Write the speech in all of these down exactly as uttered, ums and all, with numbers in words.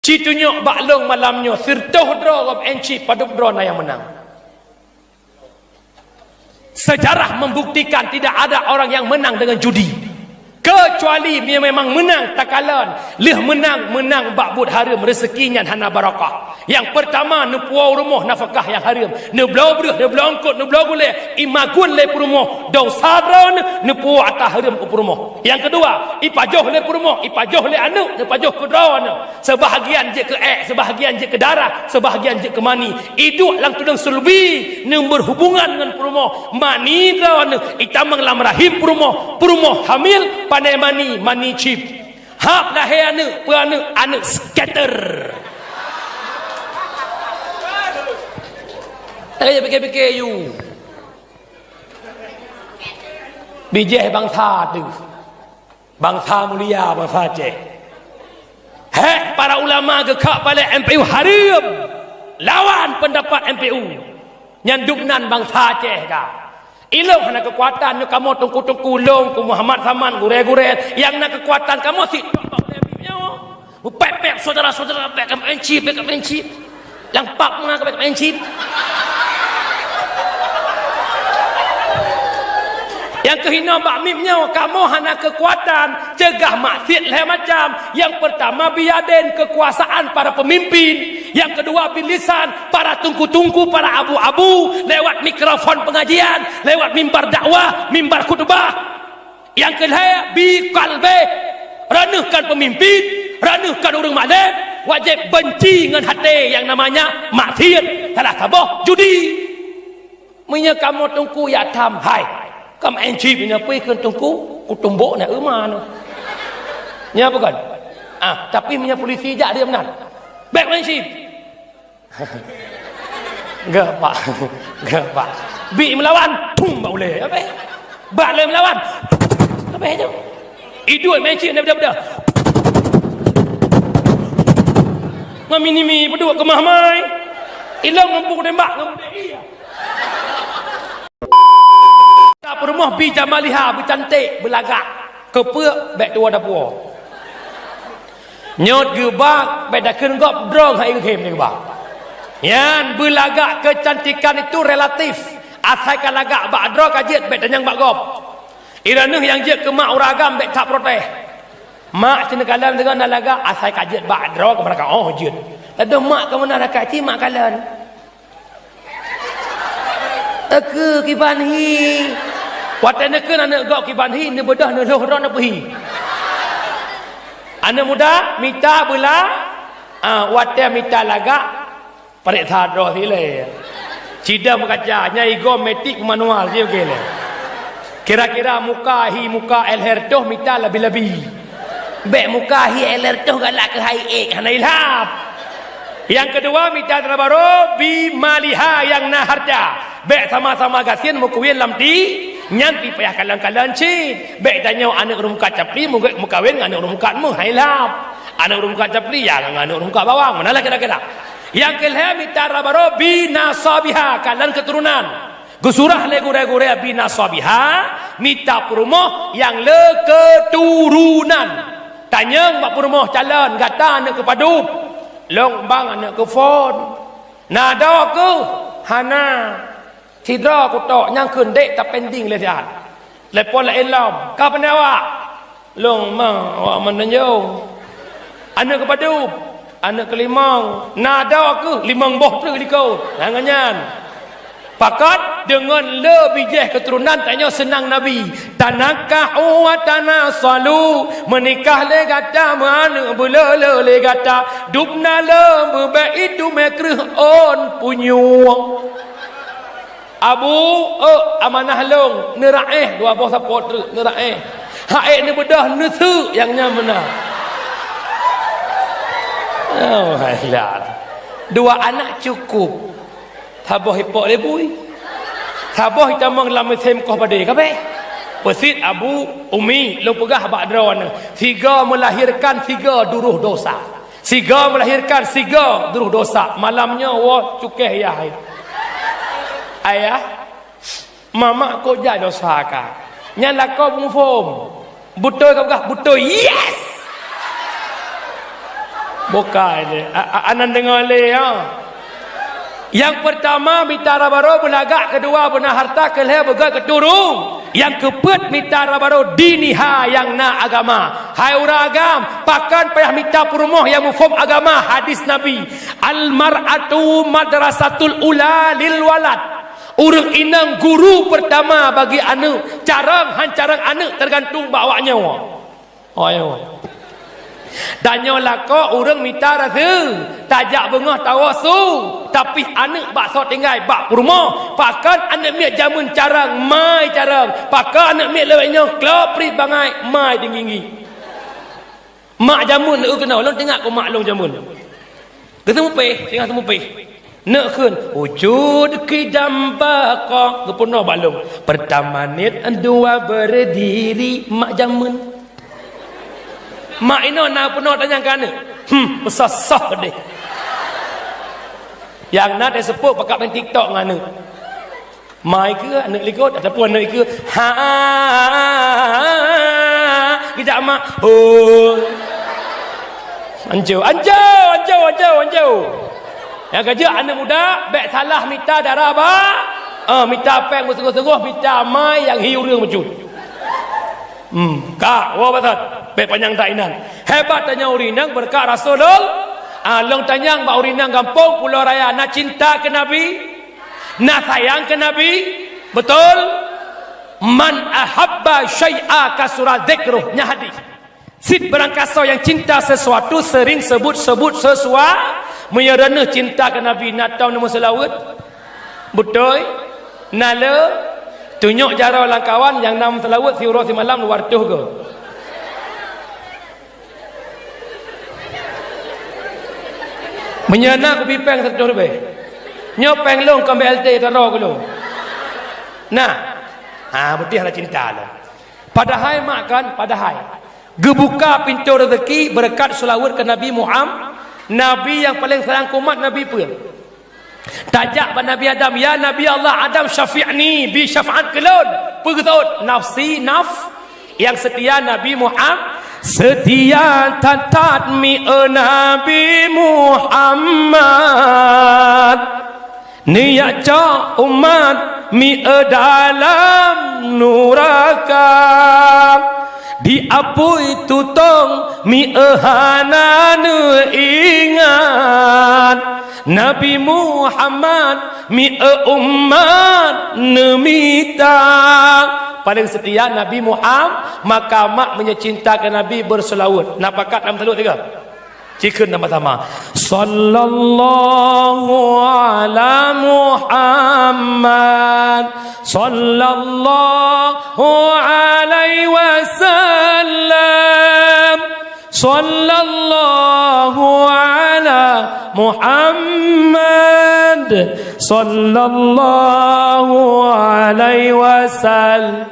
Ci tunyok bak lôn malam nyoe, siratoh droe gob enci padub droe na nyang meunang. Sejarah membuktikan tidak ada orang yang menang dengan judi. Kecuali dia memang menang takalon, lheueh menang, menang bak buet hareuem, rezeki nyan hana barakah. Nyang peurtama, neupuwoe rumoh nafakah nyang hareuem, neubloe breueh, neubloe eungkot, neubloe gulée, imagun lé peurumoh, desya droeneuh, neupuwoe ata hareuem u peurumoh. Nyang keudua, ipajoh lé peurumoh, ipajoh lé aneuëk, neupajoh keu droeneuh. Seubahgian jeuet keu ék, seubahgian jeuet keu darah, seubahgian jeuet keu mani. Iduek lam tuleueng sulbi, neubeurhubungan ngon peurumoh. Mani droeneuh itamong lam rahim peurumoh, peurumoh hamil, pandai mani, mani cit. Hab lahé aneuëk, peue aneuëk, aneuëk scatter. Teuka pike-pike yue. Bijéh bansa teuh. Bansa mulia, bansa Aceh. Hék para ulama geukheun palek M P U hareuem, lawan peundapat M P U. Nyan dubnan bansa Aceh ka. Ilôn hana keukuatan nyoe kamoe teungku-teungku lôn, ku Muhammad Saman, gurée-gurée nyang na keukuatan kamoe sitoe bak ulée nyoe. Beupék-pék syedara-syedara, bék kamoe enci, bék kamoe enci. Lam pap na bék kamoe enci. Nyang keuhinoe bak miet nyoe, kamoe hana keukuatan ceugah maksiet lhée macam. Nyang peurtama, biadén keukuasaan para peumimpin. Nyang keudua, bilisan para teungku-teungku, para abu-abu lewat mikrofon peungajian, lewat mimbar dakwah, mimbar khutbah. Nyang keulhée, bi kalbeh, raneuk kon peumimpin, raneuk kon ureuëng malém, wajéb beunci ngon até nyang namanya maksiet, salah saboh judi. Meunyoe kamoe teungku jak tham, hai, kamoe enci meunyoe peue kheun teungku, kutumbok na euma nyoe. Nyan peue kon? Ah, tapi meunyoe polisi jak dia meunan. Bék enci. Geupak, geupak. Bi meulawan, pum bak ulée. Apa? Bak lé meulawan. Apa itu? Iduek mecik daripada. Ngamini mi peuduk keumah mai. Ilong ngempuk tembak ngempuk. Ka peurumoh bi jamaliha, beucanték, beulagak. Keupeue bék tuwoe dapuwoe. Nyoe geubak bék dakheun gob droe hai geukhém nyoe geubak. Nyan beulagak keucantikan itu relatif. Asai ka lagak bak droe ka jeuet bék tanyong bak gob. Iraneuh nyang jeuet keu mak uragam bék that protes. Mak ceuneuk kalon deungon na lagak asai ka jeuet bak droe keumeuraka oh jeuet. Ladôm mak keumeunang rakai ti mak kalon. Teukeue kiban hi. Watée neukheun aneuëk gob kiban hi, neubeudôh neulhoh droe neupeuhi. Aneuëk muda mita beula, ah, watée mita lagak, pareksa droe silée. Cidam kaca, nyai gob metik manual, ji oke lé. Kira-kira muka hi muka L H R toh mita labi-labi. Bék muka hi L H R toh galak keu hai ék, hana ilham. Nyang keudua, mita dara barô, bi maliha nyang na hareuta. Bék sama-sama gasien meukuwien lam ti, nyan pi payah kalon-kalon cit. Bék tanyoe aneuëk ureuëng mukat capli meuge-, meukawen ngon aneuëk ureuëng mukat meuh, hai lham. Aneuëk ureuëng mukat capli ya ngon aneuëk ureuëng mukat bawang, meunalah kira-kira. Nyang keulhée mita dara barô bi nasabiha, kalon keuturonan. Geusurah lé gurée-gurée bi nasabiha, mita peurumoh nyang le keuturonan. Tanyong bak peurumoh calon, gata aneuëk keupadub? Lôn bang aneuëk keuphon. Na droe keuh? Hana. Sidroe kutok nyang kheun dék tapending lé siat. Lé po laén lom, ka pane awak? Lôn ma awak meutanjong. Aneuëk keupadub? Aneuëk keulimong. Na droe keuh? Limong boh treuk likot. Nyang nyan. Pakat deungon le bijéh keuturonan tanyoe seunang Nabi. Tanakahu wa tanasalu, meunikah lé gata, meuaneuëk beuleu-leu lé gata, dubna lom beubek itu meukreueh ôn punyueng. Abu, euk amanah lôn, neuraéh dua boh sapot treuk, neuraéh. Haék neubeudôh neuseuk nyang nyan meunan. Oh, hai lah. Dua anak cukup. Saboh ipok lé bui. Saboh itamong lam meusém koh padé, ka bék? Peusit Abu, Umi, lôn peugah bak droeneuh, sigoe meulahirkan sigoe duroh dosa. Sigoe meulahirkan sigoe duroh dosa. Malam nyoe woe cukéh yah hai. Ayah, mamak kok jak dosa ka. Nyan lakoe beuphom. Beutôi ka peugah, beutôi. Yes! Bukai lé. A-, a-, anan deungoe lé, ha. Nyang peurtama mita raba rhô beulagak, keudua beuna hareuta, keulhèe beugèt keuturông. Nyang keupeuet mita raba rhô diniha nyang na agama. Hai ureueng agam, pakon payah mita peurumoh nyang muphom agama hadis Nabi, "Al-mar'atu madrasatul ula lil walad." Ureueng inong guru peurtama bagi aneuk. Carông han carông aneuk teugantung bak awak nyoe. Oh, ayo. Tanyoe lakoe ureueng mita raseuki, tajak beungoh tawoe su, tapi aneuk bak soe tinggai bak peurumoh. Pakon aneuk miet jameun carông, mai carông. Pakon aneuk miet lawét nyoe klop prit bangai, mai tinggi-tinggi. Mak jameun, eu, keunoe, lôn teuingat keu mak lôn jameun. Geuseumupéh, singoh seumupéh. Neuk kheun, "Wujud kidam baqa." Geupeunoh bak lôn. "Pertama niet, dua berdiri," mak jameun. Mak inoe na peunoh tanyong keu aneuk. Hmm, peusah-sah deh. Nyang na teuseupôt pakat main TikTok ngon aneuk. Mai keu aneuk likot ataupun aneuk ikeu. Ha, geujak mak. Oh. Anco, anco, anco, anco, anco. Nyang keujeuet aneuk muda, bèk salah mita dara ba, eh, mita péng beusunggoh-sunggoh, mita mai nyang hi ureueng meucut. Hmm, ka, woe batat. Bèk panyang that inan. Hebat tanyoe ureueng inong beureukat Rasulul-, ah, lôn tanyong bak ureueng inong gampông Pulo Raya, na cinta keu Nabi? Na sayang keu Nabi? Beutôi? "Man ahabba syai'a kasura dzikruh." Nyan hadis. Cit barangkasoe nyang cinta sesuatu sering sebut-sebut sesua-, meunyoe droeneuh cinta keu Nabi, na tom neumeuseulaweuet? Beutôi? Na le? Tunyok jaroe lam kawan nyang na meuseulaweuet siuroe simalam dua reutôh go. Meunyoe na, kubi péng seratus ribèe. Nyoe péng lôn, kon B L T taro keu lôn. Nah. Ha, beutôi hana cinta lôn. Padahai mak kan, padahai geubuka pintoe rezeki beureukat seulaweuet keu Nabi Muham-, Nabi nyang paleng sayang keu umat Nabi peue? Tajak bak Nabi Adam, "Ya Nabi Allah Adam, syafi'ni, bi syafaat keu lôn." Peue geutot? "Nafsi, naf-," nyang seutia Nabi Muham-, seutia that-that mi-, eh, Nabi Muhammad. Neujak cok umat mi-, eh, dalam nuraka. Di apui tutong mi-, eh, hana neuingat. Nabi Muhammad mi-, eh, umat neumita. Paleng seutia Nabi Muham-, maka mak meunyoe cinta keu Nabi beuseulaweuet. Na pakat lam seulaweuet tiga? Cikheun sama-sama. Sallallahu ala Muhammad. Sallallahu alaihi wasallam. Sallallahu ala Muhammad. Sallallahu alaihi wasallam.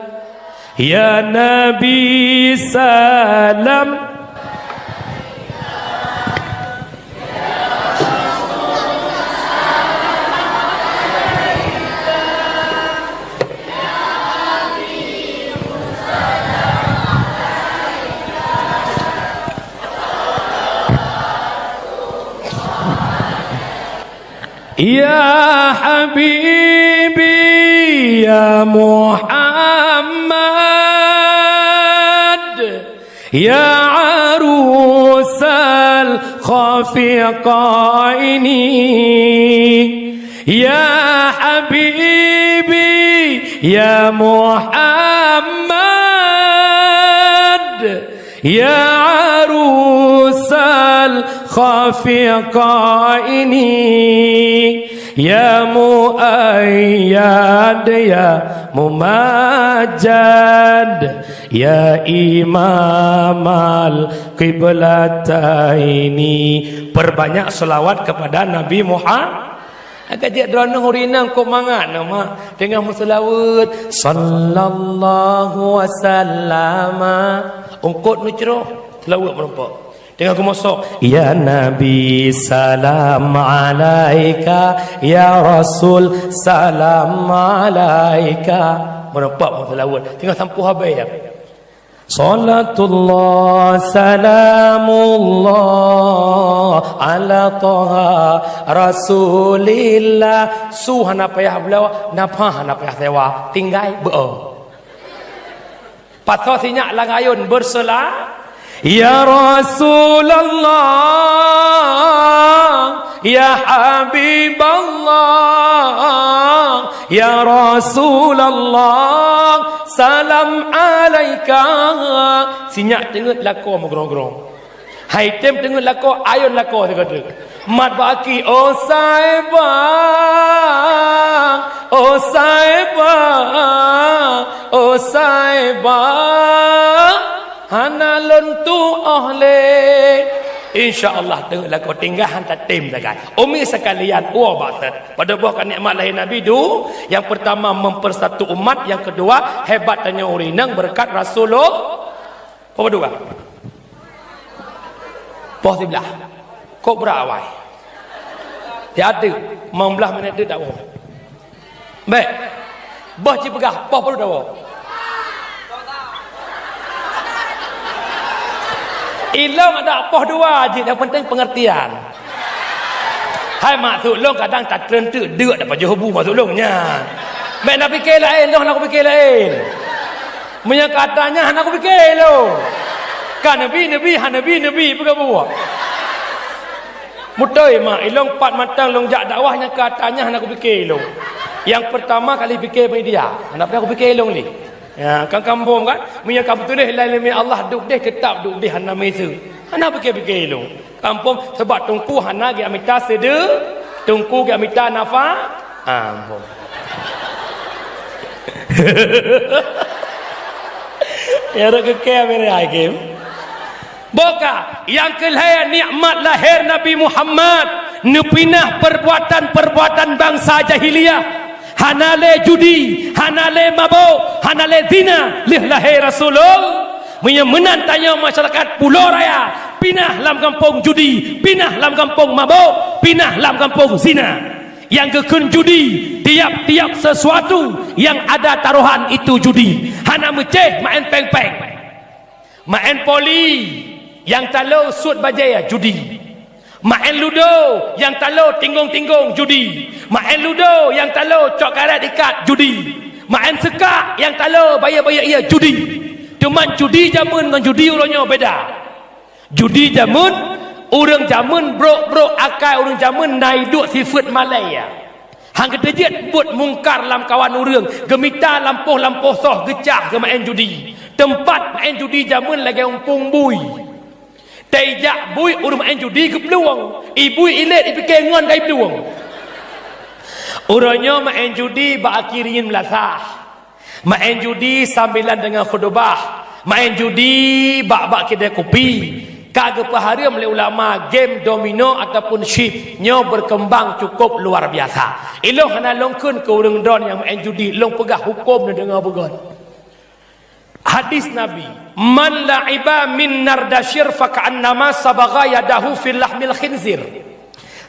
Ya Nabi salam. Ya habibi ya Muhammad, ya arusal khafiqaini, ya habibi ya Muhammad, ya arusal khafiqaini, ya muayyad ya mumajjad, ya imamal qiblataini. Perbanyak selawat kepada Nabi Muhammad. Ka jeuet droeneuh ureueng inong kok mangat na mak, teungoh meuseulaweuet, "Sallallahu wasallama." Eungkot neucroh, seulaweuet meurumpok. Teungoh geumosok, "Ya Nabi, salam alaika, ya Rasul, salam alaika." Meurumpok meuseulaweuet. Teungoh sampoe habéh ya. Salatullah, salamullah, ala Taha Rasulillah. Su hana payah bloe, nafah hana payah sewa. Tinggai beu. Pasoe sinyak lam ayôn beusela. Ya Rasulullah, ya Habiballah, ya Rasulullah, salam alaika. Sinyak teungeut lakoe meugrong-grong. Hai tem teungeut lakoe, ayôn lakoe sigoe treuk. Mat baki, oh saibang, oh saibang, oh saibang, hana lôn tuoh lé. Insya Allah, teungeut lakoe tinggai han tatem sagai. Umi sekalian, uwa bak set. Pada boh ka nikmat lahé Nabi du, yang pertama mempersatu umat, yang kedua hebat tanyoe ureueng inong berkat Rasulullah. Poh padua? Poh siblaih. Kok brat awai? Tiap teuk, limong blaih minit teuk dakwah. Bèk. Boh ci peugah, poh padum dakwah. Ilong ada poh dua jih, yang penting pengertian. Hai maksud lôn kadang tatreun teuk deuk dapat joh bu maksud lôn nyan. Bèk na pike laén, lôn hana kupike laén. Meunyoe ka ata nyan hana kupike lôn. Ka neubi, neubi, hana neubi, neubi, peugah buet. Mutôi mak, ilong pat mantong lôn jak dakwah nyang ka ata nyan hana kupike lôn. Nyang peurtama kali pike media, hana payah kupike lôn lé. Ya, kan kampung kan? Meunyoe ka beutuléh lam ileumèe Allah duek deh, teutap duek deh hana miseue. Hana pike-pike lôn. Kampung sebab teungku hana geumita seudeu, teungku geumita nafa-, ah, ampôn. Ya, rot keu kèe, Amirul Hakim. Boh ka, nyang keu lhèe nikmat lahé Nabi Muhammad, neupinah perbuatan-perbuatan bansa jahiliyah. Hana lé judi, hana lé mabök, hana lé zina lheueh lahé Rasulullah. Meunyoe meunan tanyoe masyarakat Pulo Raya, pinah lam gampông judi, pinah lam gampông mabök, pinah lam gampông zina. Nyang geukheun judi, tiap-tiap sesuatu yang ada taruhan itu judi. Hana meucéh maén péng-péng. Maén poli, nyang talo suet bajèe judi. Maén ludo, nyang talo tinggong-tinggong judi. Maén ludo, nyang talo cok karet ikat judi. Maén seukak, nyang talo bayeue-bayeue ie judi. Teuma judi jameun ngon judi uroe nyoe beda. Judi jameun, ureueng jameun brok-brok akai ureueng jameun na iduek sifeuet malèe. Han geuteujeuet buet mungkar lam kawan ureueng, geumita lampôh-lampôh soh geucah geumaén judi. Teumpat maén judi jameun lagèe umpung bui. Tei jak bui ureueng maén judi geuplueng, i bui ilét ipike ngon ka iplueng. Uroe nyoe maén judi bak aki ringin meulasah. Maén judi sambilan deungon khutubah, maén judi bak-bak keudè kupi, ka geupeuhareuem lé ulama game domino ataupun chip nyoe beukeumbang cukup luar biasa. Ilôn hana lôn kheun keu ureueng droe nyang maén judi, lôn peugah huköm neudeungoe beugöt. Hadis Nabi, "Man la'iba min nardasyir faka'annama sabagha yadahu fil lahmil khinzir."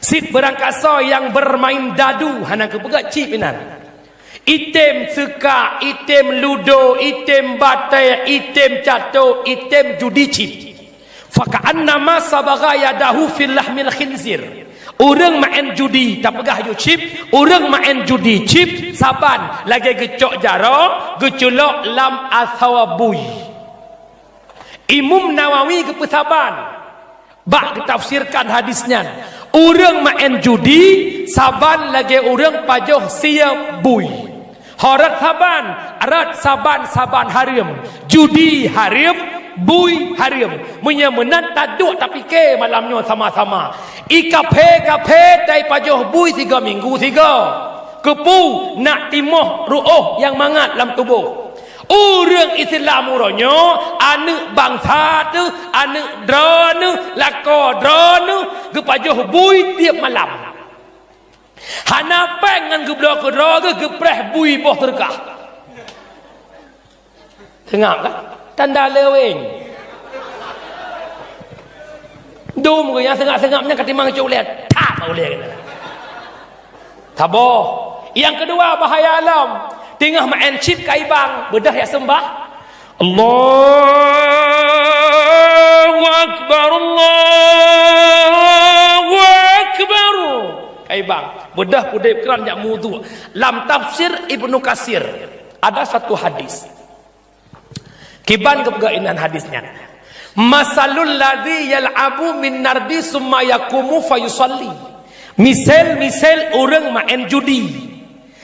Cit beurangkasoe nyang beurmain dadu, hana geupeugah chip inan. Item seukak, item ludo, item batèe, item cato, item judi chip. Faka'annama sabagha yadahu fil lahmil khinzir. Ureueng maén judi, tapeugah ju chip, ureueng maén judi chip saban lagèe geucok jaroe, geuculok lam asoe bui. Imam Nawawi geupeusaban bak geutafsirkan hadis nyan, ureueng maén judi saban lagèe ureueng pajoh sie bui. Ho rot saban, rot saban-saban hareuem. Judi hareuem, bui hareuem. Meunyoe meunan taduek tapike malam nyoe sama-sama. I kaphé-kaphé tai pajoh bui sigoe minggu sigoe. Keupeue? Nak timoh ruoh nyang mangat lam tuboh. Ureueng Islam uroe nyoe, aneuk bansa teuh, aneuk droeneuh, lakoe droeneuh, geupajoh bui tiep malam. Hana péng ngon geubloe keu droe geuh, geupreh bui boh teureukah. Seungab kan? Tanda leweng. Dum geuh nyang seungab-seungab nyan ka timang cok ulèe, tap ulèe keunan. Saboh. Nyang keudua bahaya lom. Teungoh maén chip kai bank, beudôh jak seumbah. Allahu Akbar, Allahu Akbar. Hai bang, beudôh peudép kran jak mudhu. Lam tafsir Ibnu Katsir, ada satu hadis. Kiban geupeugah inan hadis nyan. "Masalul ladzi yal'abu min nardi summa yaqumu fayusalli." Misal-misal ureuëng maén judi.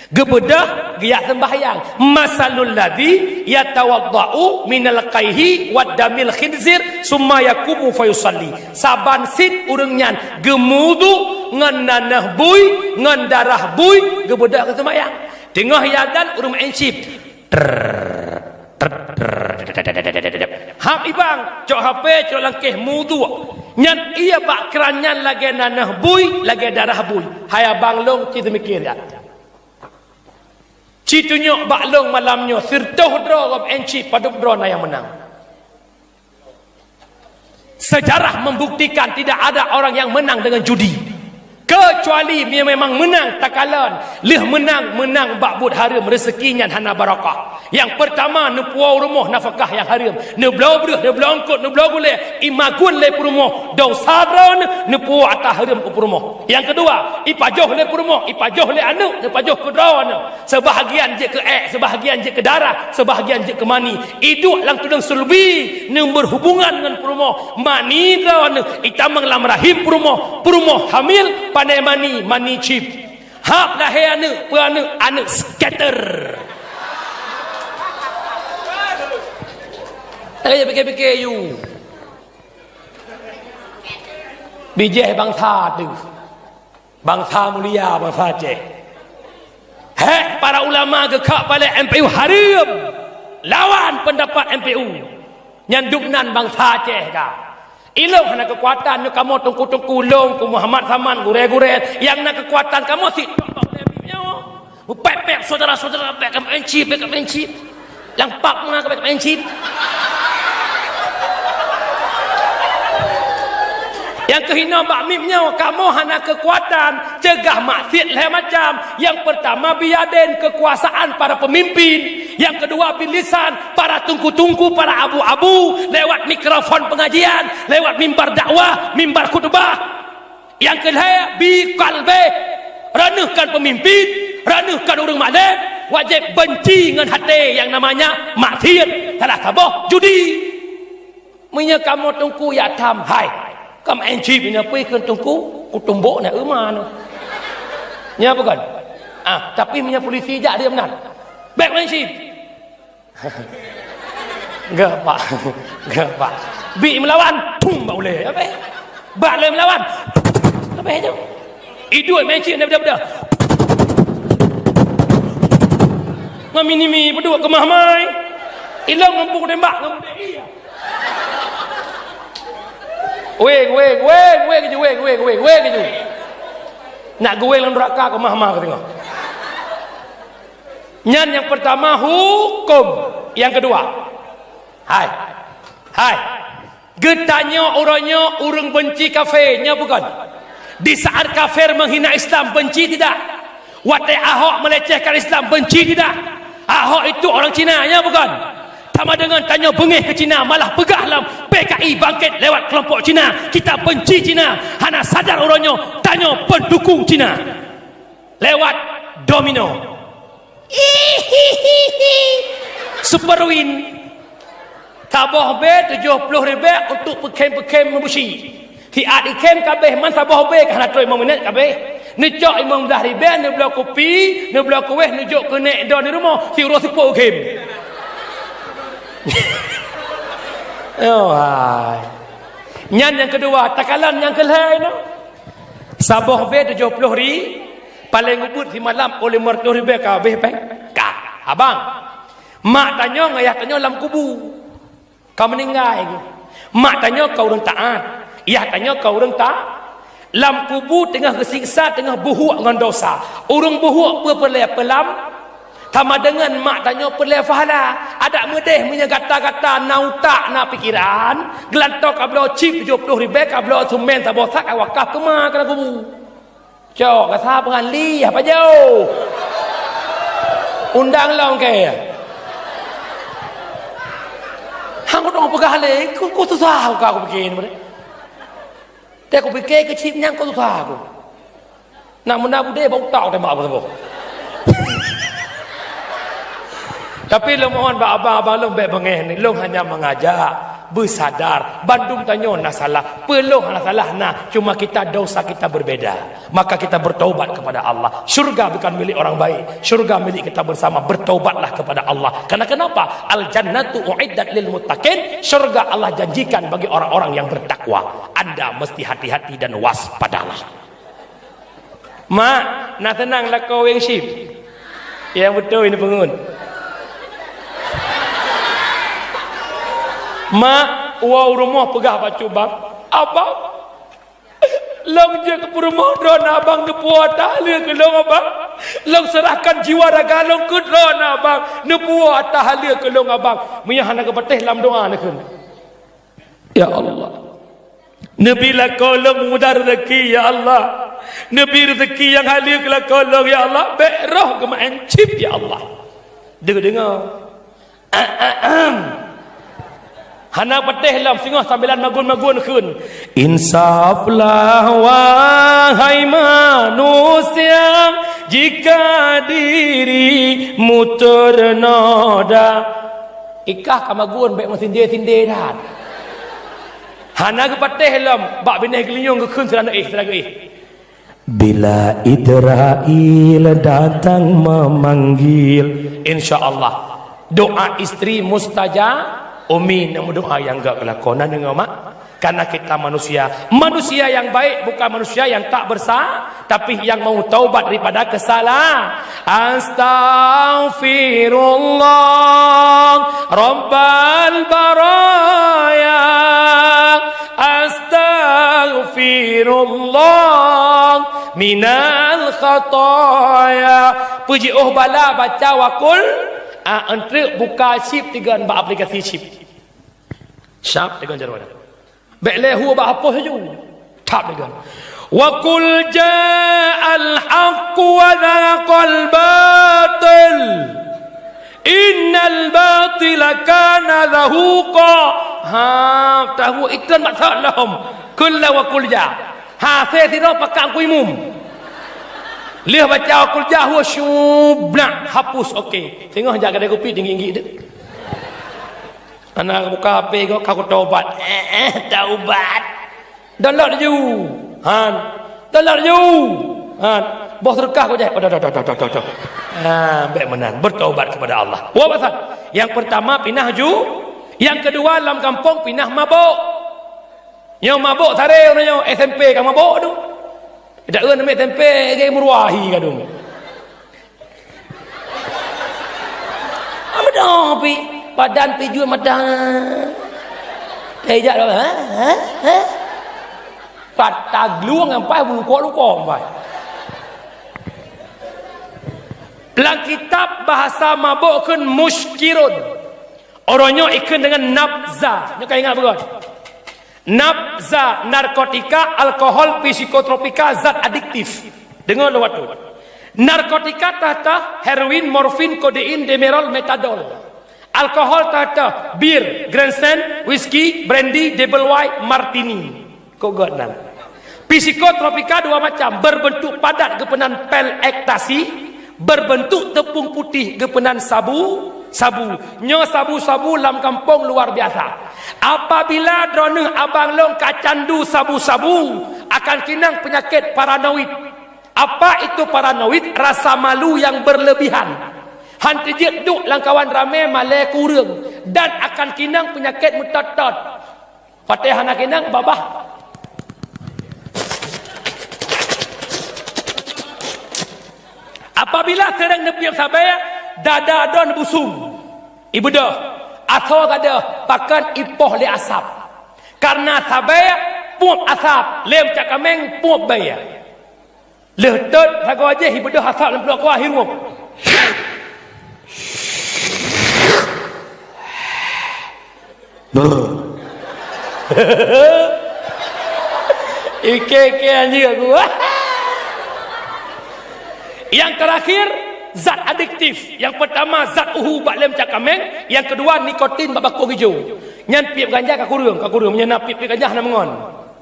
Geubeudôh geujak seumbahyang. "Masalul ladzi yatawadda'u minal qaihi wad damil khinzir summa yaqumu fayusalli." Saban cit ureuëng nyan geumudhu ngon nanah bui, ngon darah bui, geubeudôh keu seumbahyang. Teungoh iazan ureuëng maén chip. Trrrr, trrrr. Hab ibang, cok H P, cok langkéh mudhu. Nyan ie bak kran nyan lagée nanah bui, lagée darah bui. Hai abang lôn, ci teumikir ya. Ci tunyok bak lôn malam nyoe, sirtoh droe gob enci padub droe na nyang meunang. Sejarah membuktikan tidak ada orang yang menang dengan judi. Kecuali dia memang menang takalon, lheueh menang, menang bak buet hareuem, rezeki nyan hana barakah. Nyang pertama, neupuwoe rumoh nafakah nyang hareuem, neubloe breueh, neubloe eungkot, neubloe gulée, imagun lé peurumoh, dosa droe neupuwoe ata hareuem u peurumoh. Nyang keudua, ipajoh lé peurumoh, ipajoh lé aneuëk, neupajoh keu droe. Seubahagian jeuet keu ék, seubahagian jeuet keu darah, seubahagian jeuet keu mani. Iduek lam tuleueng sulbi, neubeurhubungan ngon peurumoh. Mani droeneuh itamong lam rahim peurumoh, peurumoh hamil, pandai mani, mani chip. Hab lahé aneuëk, peue aneuëk, aneuëk scatter. Eh, pikir-pikir you. Bijéh bansa deuh. Bansa mulia, bansa Aceh. Hék, para ulama geukak palek M P U hareuem lawan peundapat M P U. Nyan dum nan bansa Aceh ka. Ilong hana keukuatan nyoe kamoe teungku-teungku lôn, ku Muhammad Saman, gurée-gurée nyang na keukuatan kamoe sit tok-tok lé nyoe. Mupék-pék syedara-syedara, bék keumaén chip, bék keumaén chip. Lam pap na bék keumaén chip. Nyang keuhinoe bak mim nyoe, kamoe hana keukuatan ceugah maksiet lhée macam. Nyang peurtama biadén keukuasaan para peumimpin. Nyang keudua bilisan para teungku-teungku, para abu-abu lewat mikrofon pengajian, lewat mimbar dakwah, mimbar khutbah. Nyang keulhée, bi kalbeh, raneuk kon peumimpin, raneuk kon ureuëng malém, wajéb beunci ngon até nyang namanya maksiet, salah saboh judi. Meunyoe kamoe teungku jak tham, hai, keumaén chip nyoe peue kheun teungku, kutumbok na euma nyoe. Nyan peue kon? Ah, tapi meunyoe polisi jak dia meunan. Bék maén chip. Geupak. Geupak. Bi meulawan, thum bak ulée. Apa? Bak lé meulawan. Apa itu? Iduek maén chip na beda-beda. Ngon mini-mi peuduek keumah mai. Ilong ngon bung tembak ngon. Weh, weh, weh, weh keju, weh, weh, weh, weh keju. Nak geuweh lam neraka keumah-mah keudéh. Nyan nyang peurtama huköm. Nyang keudua, hai, hai, geutanyoe uroe nyoe ureuëng beunci kafé, nyoe bukon? Di saat kafir menghina Islam, beunci tidak? Watée Ahok melecehkan Islam, beunci tidak? Ahok itu orang Cina, nyoe bukon? Sama dengan tanyoe beungéh keu Cina, malah peugah lam P K I bangkét lewat kelompok Cina, kita beunci Cina, hana sadar uroe nyoe tanyoe peundukung Cina. Lewat domino. Hihihi. Super Win. Saboh bé tujoh ploh ribée untuk peukhém-peukhém meubusi. Siat ikhém kabéh man saboh bé ka hana troh limong minét kabéh. Neucok limong blaih ribée, neubloe kupi, neubloe kuwéh, neujok keunék droe di rumoh, siuroe seupôt khém. Oh, hai. Nyan nyang keudua, takalon nyang keulhée nyoe. Saboh bé tujoh ploh ri, paleng ubit simalam oleh mertoh ribée ka habéh péng. Ka, abang. Mak tanyoe ngon ayah tanyoe lam kubu. Ka meuninggai. Mak tanyoe ka ureuëng taát, yah tanyoe ka ureuëng ta-, lam kubu teungoh geusiksa, teungoh buhuk ngon dosa. Ureuëng buhuk peue peureulée peulam? Sama deungon mak tanyoe peureulée pahala. Adak meudeh meunyoe gata-gata na utak, na pikeran, geulantoe ka bloe chip tujoh ploh ribée, ka bloe seumén saboh sak, ka wakaf keu ma keu lam kubu. Cok, gata peungali, apa jauh? Undang lom keu. Kok dong peugah lé, ku, ku susah ku, ka ku pike ni. Teuh ku pike keu chip nyan ku susah ku. Nak meunan budé bak utak tembak apa saboh. Tapi lôn mohon bak abang-abang lôn bék beungéh ni, lôn hanya mengajak, beusadar, bandum tanyoe na salah. Peue lôn hana salah na, cuma kita dosa kita berbeda. Maka kita bertaubat kepada Allah. Syurga bukan milik orang baik. Syurga milik kita bersama. Bertaubatlah kepada Allah. Karena kenapa? Al-jannatu uiddat lil muttaqin. Syurga Allah janjikan bagi orang-orang yang bertakwa. Anda mesti hati-hati dan waspadalah. Mak, na seunang lakoe weng chip? Nyang beutôi ni peungeut. Mak, woe u rumoh peugah bak cut bang, "Abang, lôn jeuet keu peurumoh droeneuh abang, neupuwoe ata haleue keu lôn abang. Lôn seurahkan jiwa raga lôn keu droeneuh abang, neupuwoe ata haleue keu lôn abang." Meunyo hana geupatéh lam doa neukheun, "Ya Allah, neubi lakoe lôn mudah rezeki, ya Allah. Neubi rezeki nyang haleue keu lakoe lôn, ya Allah." Bék roh geumeu'en chip, ya Allah. Deuh deungoe. Hana patéh lom singoh sambilan magun-magun kheun, "Insaflah wahai manusia, jika dirimu ternoda." Ikah ka magun bék meusindé-sindé that. Hana geupatéh lom bak binéh geulinyueng geukheun sira neuéh, sira geuéh. Bila Israel datang memanggil. Insya Allah, doa istri mustajab. Umi nak meudoa nyang gak kelakonan deungoe mak. Karena kita manusia. Manusia yang baik bukan manusia yang tak bersa-, tapi yang mau taubat daripada kesalahan. Astaghfirullah Rabbal baraya. Astaghfirullah minal khataya. Peujiôh bala baca wakul, ah, eunteuk buka chip tigon bak aplikasi chip. Chap tigon jaroe. Bék lé hu bak hapus laju. Chap tigon. Wa qul ja'al haqqu wa zahaqal batil. Innal batila kana zahuqa. Ha, tahu iklan mak salah lom. Kul la wa qul ja. Ha, se sidroe pakat ku imum. Lheueh baca wa qul ja, hu syubnak, hapus, oke. Singoh jak kadai kupi tinggi-tinggi tu. Ana buka H P ko, ka ku taubat. Eh, eh, taubat. Download laju. Han. Download laju. Han. Boh seudeukah kau jai. Oh, dah, dah, dah. Ha, bék meunan. Bertaubat kepada Allah. Wa basan. Yang pertama, pinah ju. Yang kedua, lam kampung, pinah mabok. Nyoe mabok sare, nyoe S M P ka mabok tu. Dak eun S M P, ge meuruahi ka dong. Amadong pi, padan pi jeuet mata. Tejak dah, ha? Ha? Ha? Patah glueng ampai, bukok lukok ampai. Lam kitab bahasa mabok kheun muskirun. Uroe nyoe ikheun deungon nabza. Nyoe ka ingat beugöt. Nabza, narkotika, alkohol, psikotropika, zat adiktif. Deungoe lewat tu. Narkotika teuh-teuh heroin, morfin, kodein, demerol, metadol. Alkohol teuh-teuh bir, Grandstand, whisky, brandy, double Y, martini. Kok göt nan. Psikotropika dua macam, berbentuk padat geupeunan pil ekstasi, berbentuk tepung putih geupeunan sabu, sabu. Nyoe sabu-sabu lam kampung luar biasa. Apabila droeneuh abang lôn ka candu sabu-sabu, akan kinang penyakit paranoid. Apa itu paranoid? Rasa malu yang berlebihan. Han teujeuet duek lam kawan ramé malée kureueng dan akan kinang penyakit meutot-tot. Patéh hana kinang babah. Apabila seuring neupiep sabe, dada droe busung. Ibeudôh, asoe gadôh, pakon ipoh lé asap. Karena sabe puep asap, lé meucak kaméng puep bèe. Lheueh tot sagoe jih ibeudôh asap lam pluek kuah hirup. Ike-ike anjing aku. Yang terakhir, zat adiktif. Yang pertama, zat uhu bak lé meucak kaméng. Yang kedua, nikotin bak bakong ijo. Nyan piep ganja ka kureueng, ka kureueng. Meunyoe na piep-piep ganja hana meungon.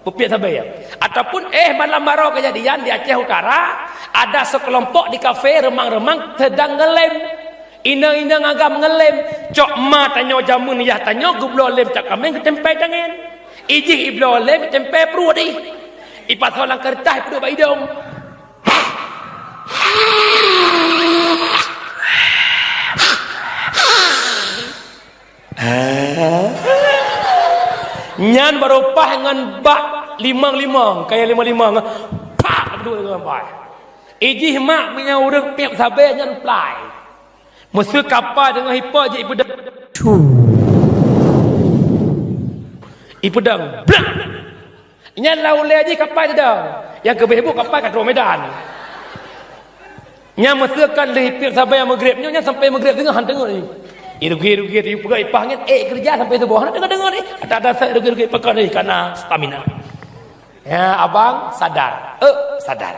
Peupiep sabe. Ataupun, eh, malam baroe kejadian di Aceh Utara, ada sekelompok di kafe remang-remang sedang ngelem. Inong-inong agam ngelem. Cok ma tanyoe jameun yah tanyoe geubloe lem cak kaméng geutempé tangen. Ijih ibloe lem geutempé pruet ih. Ipasoe lam keureutah ipeuduek bak idong. Nyan baru paih ngon bak limong-limong, kaya limong-limong. Pak, dua limong paih. Ijih mak meunyoe ureueng piep sabe nyan plai. Meuseu kapa deungoe hipo jih ipeudong. Ipeudong. Blah! Nyan lam ulée jih kapai teudong. Nyang keubeh bu kapai ka trok Medan. Nyan meuseu kan lheuh piep sabe nyang Maghrib nyoe, nyan sampai Maghrib teungoh han teungoh ni. Irugi-rugi, ipeugah ipah nyan, eh, keureuja sampai suboh. Han teungoh-teungoh ni. Ada-ada sai rugi-rugi pakon ni, karena stamina. Ya, abang sadar. Eh, sadar.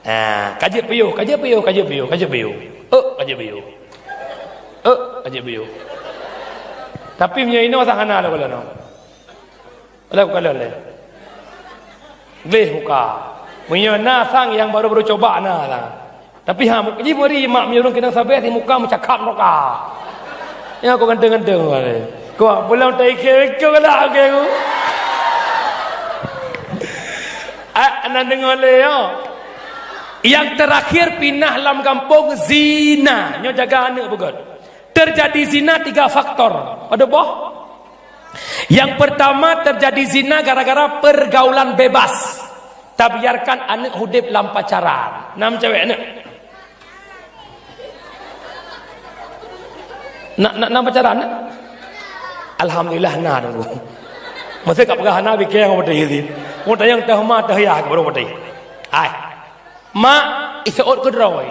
Ha, ka jeuet piôh, ka jeuet piôh, ka jeuet piôh, ka jeuet piôh. Eh, ka jeuet piôh. Eh, ka jeuet piôh. Tapi meunyoe inoe sang hana lé, kalau no. Lé, kalau lé. Gleh muka. Meunyoe na sang nyang baru-baru coba na lah. Tapi ha, mu-, ji meuri mak meunyoe ureueng keunong sabe, si muka meucakap muka. Ya, kok ganteng-ganteng, wale. Kok pulang tai ke, ke lah, oke, aku. Ah, nan deungoe lé, yo. Yang terakhir, pinah lam gampông, zina. Nyoe jaga aneuk beugöt. Terjadi zina tiga faktor. Padub boh? Yang pertama, terjadi zina gara-gara pergaulan bebas. Tabiarkan aneuk hudép lam pacaran. Nam cewek aneuk. Nak, nak, nak pacaran, nak? Alhamdulillah, na dulu. Masa kat peugah hana, bikeng apa tadi? Mau tayang tah ma, tah ya, baru apa tadi? Hai. Mak, iseuôt keudroe.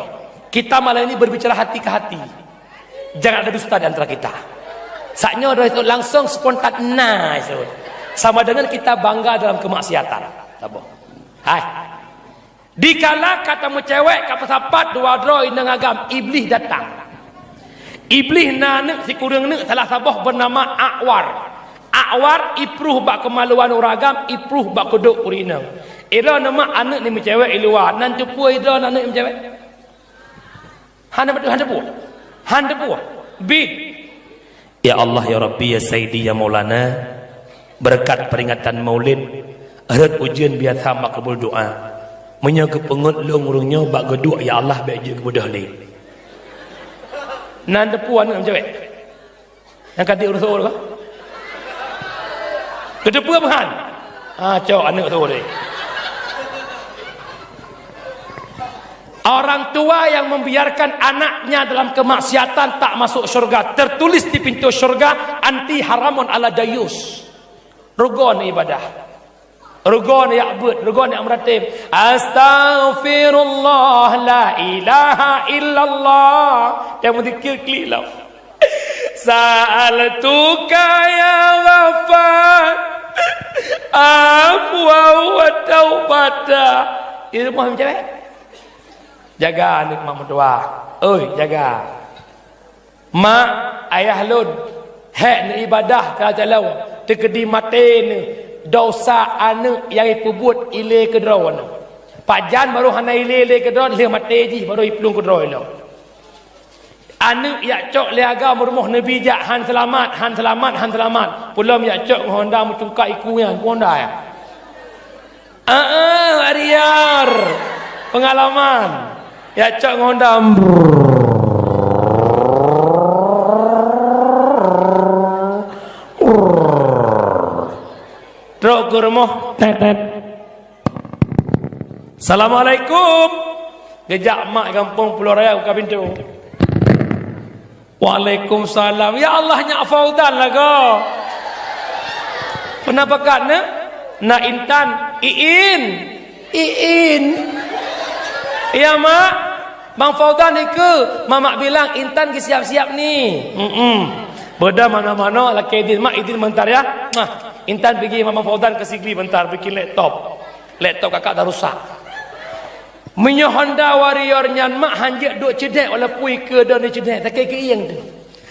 Kita malam ini berbicara hati ke hati. Jangan ada dusta di antara kita. Saat nyoe droe iseuôt langsung spontan na iseuôt. Sama dengan kita bangga dalam kemaksiatan. Saboh. Hai. Dikala ka tameucewek ka peusapat dua droe inong agam, Iblih datang. Iblih na aneuk sikureueng neuk salah saboh bernama Akwar. Akwar ipruh bak keumaluan ureueng agam, ipruh bak kudok ureueng inong. Idroe neumak aneuk ni meucewek i luwa, nan teupeue idroe aneuk ni meucewek? Hana beutôi, hana teupeue. Hana teupeue. Bit. Ya Allah, ya Rabbi, ya Sayyidi, ya Maulana, beureukat peuringatan Maulid, rhot ujeuen biasa makbul doa. Meunyoe geupeungeut lôn ureueng nyoe bak geuduek, ya Allah, bék jeuet geubeudôh lé. Nan teupeue aneuk meucewek. Nyang ka di ureueng seuôt ka? Geuteupeue meuhan? Ah, cok aneuk seuôt deh. Orang tua yang membiarkan anaknya dalam kemaksiatan tak masuk syurga. Tertulis di pintu syurga, anti haramun ala dayus. Rugon ibadah. Rugon yak beuet, rugon yak meuratéb. Astaghfirullah, la ilaha illallah. Nyang meuzikir klik lom. Sa'altuka ya Ghaffar, afwa wa taubata. Di rumoh macam mana? Jaga aneuk mak meutuah. Oi, jaga. Mak, ayah lôn, hék neuibadah ka jaloe, teukeudi maté neuh, dosa aneuk nyang ipeubuet ilée keudroe neuh. Pajan barô hana ilée lé keudroe, lheueh maté jih barô iplueng keudroe lom. Aneuk jak cok lé agam rumoh neubi jak, han seulamat, han seulamat, han seulamat. Peulom jak cok ngon honda meucungkak iku nyan, honda nyan. Heeh, Ariar. Pengalaman. Ya, cok ngon dam. Trok ke rumah, tet, tet. Assalamualaikum. Gejak mak gampông Pulo Raya buka pintu. Waalaikumsalam. Ya Allah, nyak Fauzan lagoe. Peue na pakat, Neuk? Na Intan. Iin. Iin. Ya, Mak. Bang Fauzan ikeue. Mamak bilang Intan geusiap-siap ni. Mm-mm. Beuda manoe-manoe lakée idin. Mak, idin meubentar ya. Nah, Intan pigi Mamak Fauzan keu Sigli bentar bikin laptop. Laptop kakak dah rusak. Meunyoe Honda Warrior nyan mak hanjeuet duek ceudek walaupun ikeue don di ceudek, sakét keuieng teuh.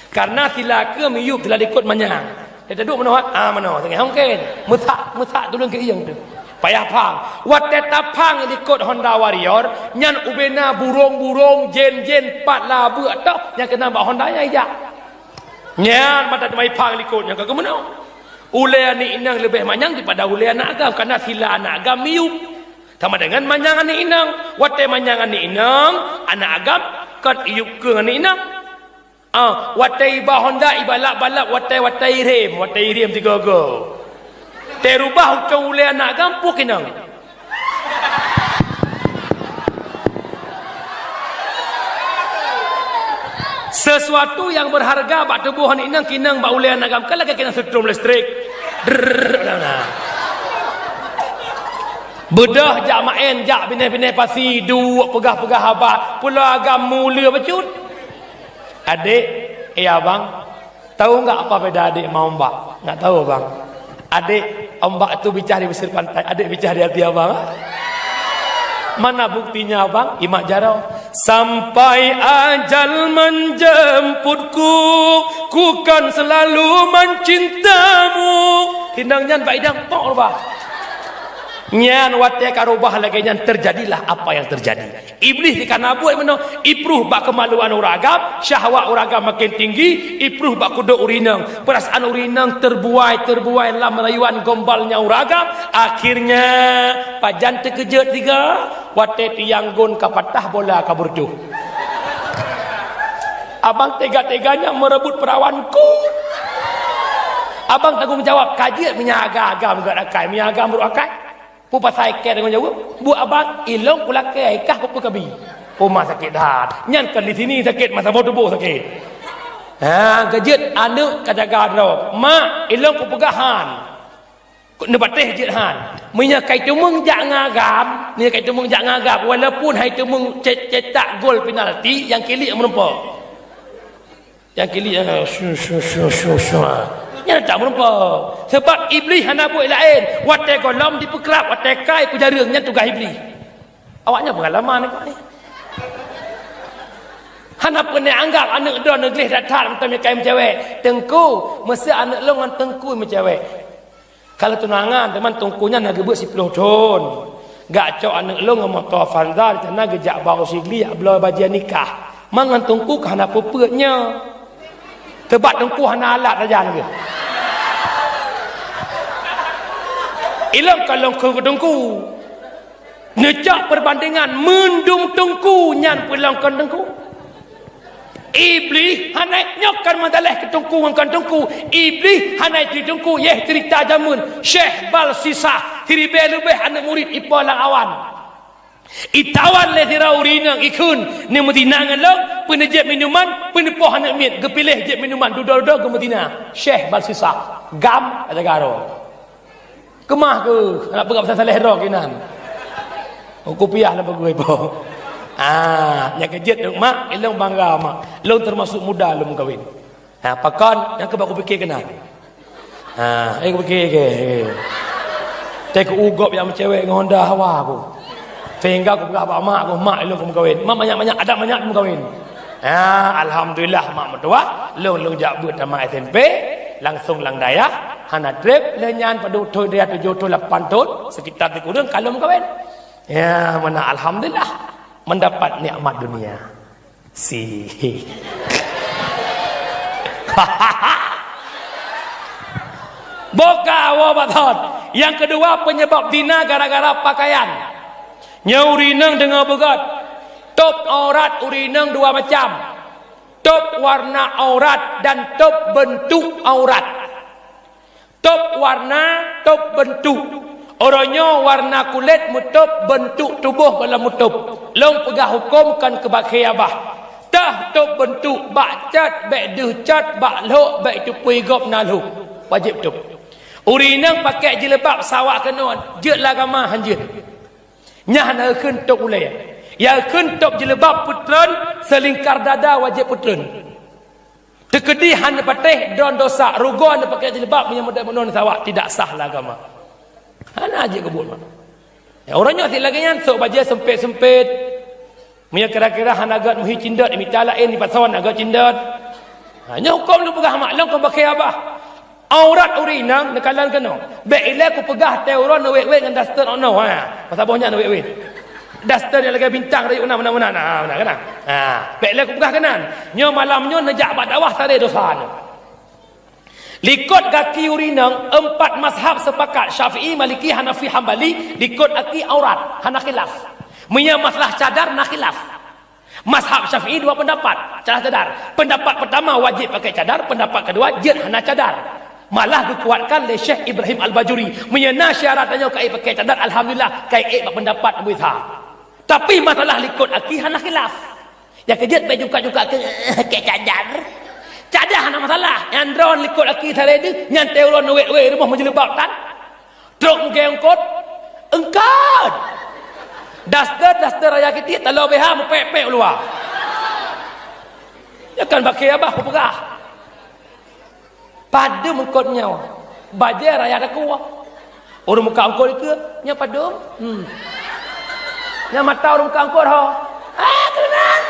Karena sila keue miyueb sila likot manyang. Teuduek meunoe, ah, meunoe, teungoh hongken. Meusak, meusak tuleueng keu ieng tu. Payah phang. Watée taphang likot Honda Warrior, nyan ubena burong-burong, jen-jen, pat labeuk toh, nyang keunong bak Honda nyan ijak. Nyan mata teumai phang likot nyang ka geumeunoe. Ulée aneuk inong leubeh manyang daripada ulée aneuk agam, karena sila aneuk agam miyueb. Sama dengan manyang aneuk inong. Watée manyang aneuk inong, aneuk agam kon iyueb keu aneuk inong. Ah, watée iba Honda, ibalap-balap, watée-watée irem, watée irem tiga-tiga. Teurubah ucong ulée aneuk agam, puih inong. Sesuatu yang berharga bak tuboh aneuk inong, kinong bak ulée aneuk agam, kan lagée kinong setrum listrik. Drrrr, nah, nah. Beudôh jak maén, jak binéh-binéh pasi, duek peugah-peugah haba, pulo agam mule bacut. Adék, eh abang, tahu enggak apa beda adék sama ombak? Enggak tahu, abang. Adék, ombak itu bicah di pesisir pantai, adék bicah di hati abang. Mana buktinya, abang? Imat jaroe. Sampai ajal menjemputku, ku kan selalu mencintamu. Inong nyan bak idang tok rubah. Nyan watée ka rubah lagée nyan, terjadilah apa yang terjadi. Iblih dikana buet meunoe, ipruh bak keumaluan ureuëng agam, syahwat ureuëng agam makin tinggi, ipruh bak kudok ureuëng inong. Peurasaan ureuëng inong terbuai-terbuai lam rayuan gombalnya ureuëng agam. Akhirnya, pajan teukeujot tiga, watée tiang gon ka patah, bola ka beureutoh. Abang tega-teganya merebut perawanku. Abang tanggung jawab, ka jeuet meunyo agam-agam gét akai, meunyo agam brok akai. Peue pasai kée deungon jaweueb? Buet abang, ilong kulakée, kah peue-peue kabi. Uma sakét that. Nyan kon di sini sakét, masa boh tuboh sakét. Ha, geujeuet aneuk ka jaga droe. Mak, ilong kupeugah han. Neupatéh jeuet han. Meunyoe kai teumeung jak ngon agam, meunyoe kai teumeung jak ngon agam, walaupun hai teumeung ce-, cetak gol penalti, nyang kiliek meureumpok. Nyang kiliek, eh, su, su, su, su, su, ah. Nyan tak meureumpok. Sebab Iblih hana buet laén. Watée gohlom dipeukrab, watée kai peujareueng, nyan tugaih Iblih. Awaknyan peungalaman ni. Hana peureunah anggab aneuk droe neugleh that-that mantong meukai meucewek. Teungku, meuseu aneuk lôn ngon teungku meucewek. Ka lheueh tunangan, teuma teungku nyan na geubeuet siploh thon. Geujak cok aneuk lôn ngon moto Avanza, di sana geujak ba u Sigli jak bloe bajée nikah. Ma ngon teungku ka hana peue-peue nyoe. Teuma teungku hana alat sajan geuh. Ilong ka lôn kheun keu teungku. Neucok peubandingan mandum teungku nyan peulong kon teungku. Iblih hana nyoe kon meudaléh keu teungku ngon kon teungku. Iblih hana teuh teungku, yeh ceurita jameun Syekh Balsisah, siribée leubeh aneuk murit ipo lam awan. Itawan lé sidroe ureuëng inong ikheun, neumeuzina ngon lôn, peuneujép minuman, peuneupoh aneuk miet, geupiléh jép minuman, dudoe-dudoe geumeuzina. Syekh Balsisah, gam, jaga droe. Keumah keuh, nak peugah pasal saléh droe keunan. Oh, kupiah lam pagui po. Ah, nyang keujeuet dong mak, ilong bangga mak. Long termasuk muda lom kawin. Ha, pakon, nyang keuh bak kupike keunan. Ha, eh kupike ke. Teu keu ugop nyang meucewek ngon Honda Hawa ku. Sehingga kupeugah bak mak ku, mak ilong kumeukawen. Mak banyak-banyak, adat banyak kumeukawen. Ha, alhamdulillah mak meutuah, lôn, lôn jak beuet tamat S M P, langsung lam dayah, hana treb, lheueh nyan padub thon dayah tujoh thon lapan thon, sekitar sikureueng ka lôn meukawen. Ya, mana alhamdulillah, mendapat nikmat dunia. Si. Boka woe batot. Nyang keudua, penyebab zina gara-gara pakaian. Nyoe ureuëng inong deungoe beugét. Top aurat ureuëng inong dua macam. Top warna aurat dan top bentuk aurat. Top warna, top bentuk. Uroe nyoe warna kulét meutop, bentuk tuboh gohlom meutop. Lôn peugah huköm kon keu bak khé abah. Tah top bentuk, bak cat bék deuh cat, bak lhok bék teupui gob na lhok. Wajéb top. Ureuëng inong pakai jilbab sawa keunoe, jeuet lam agama han jeuet. Nyan hana geukheun top ulée. Nyang geukheun top jilbab peutreun seulingkar dada wajéb peutreun. Teukeudi hana patéh droe dosa, rugoe hana pakai jilbab meunyoe meunan sawa tidak sah lam agama. Hana jeuet keu buet mak. Ya, ureuëng nyoe sit lagée nyan, sok bajée seumpét-seumpét. Meunyoe kira-kira hana gét meuhi cindot, mita laén dipasoe hana gét cindot. Ha, nyoe huköm lôn peugah mak, lôn kon bak khé abah. Aurat ureueng inong neukalon keunoe. Bèk ilèe kupeugah teuh uroe neuwét-wét ngon daster ono, ha. Masa boh nyan neuwét-wét. Daster nyang lagèe bintang rayeuk na meunan-meunan. Ha, meunan kan? Ha, bèk ilèe kupeugah keunan. Nyoe malam nyoe neujak bak dakwah saré dosa nyoe. Likot gaki ureueng inong, empat mazhab sepakat, Syafi'i, Maliki, Hanafi, Hambali, likot gaki aurat, hana khilaf. Meunyoe masalah cadar na khilaf. Mazhab Syafi'i dua pendapat, masalah cadar. Pendapat pertama wajib pakai cadar, pendapat kedua jeuet hana cadar. Malah geukuatkan lé Syekh Ibrahim Al-Bajuri. Meunyoe na syarat tanyoe ka ék pakai cadar, alhamdulillah, ka ék bak pendapat Abu Ishaq. Tapi masalah likot gaki hana khilaf. Nyang keu jeuet bèk juga-juga keu, keu cadar. Cadar hana masalah. Nyang droe likot gaki saré deuh, nyan teuh uroe neuwét-wét rumoh meujilbab tan. Trok mugée eungkôt. Eungkôt. Daster, daster raya kitiek, taloe B H meupék-pék u luwa. Nyoe kan bakée abah kupeugah. Padum eungkôt nyoe, bajée raya takue. Ureueng muka eungkôt ikeue, nyoe padum? Hmm. Nyoe mata ureueng muka eungkôt ho. Ah, keunan.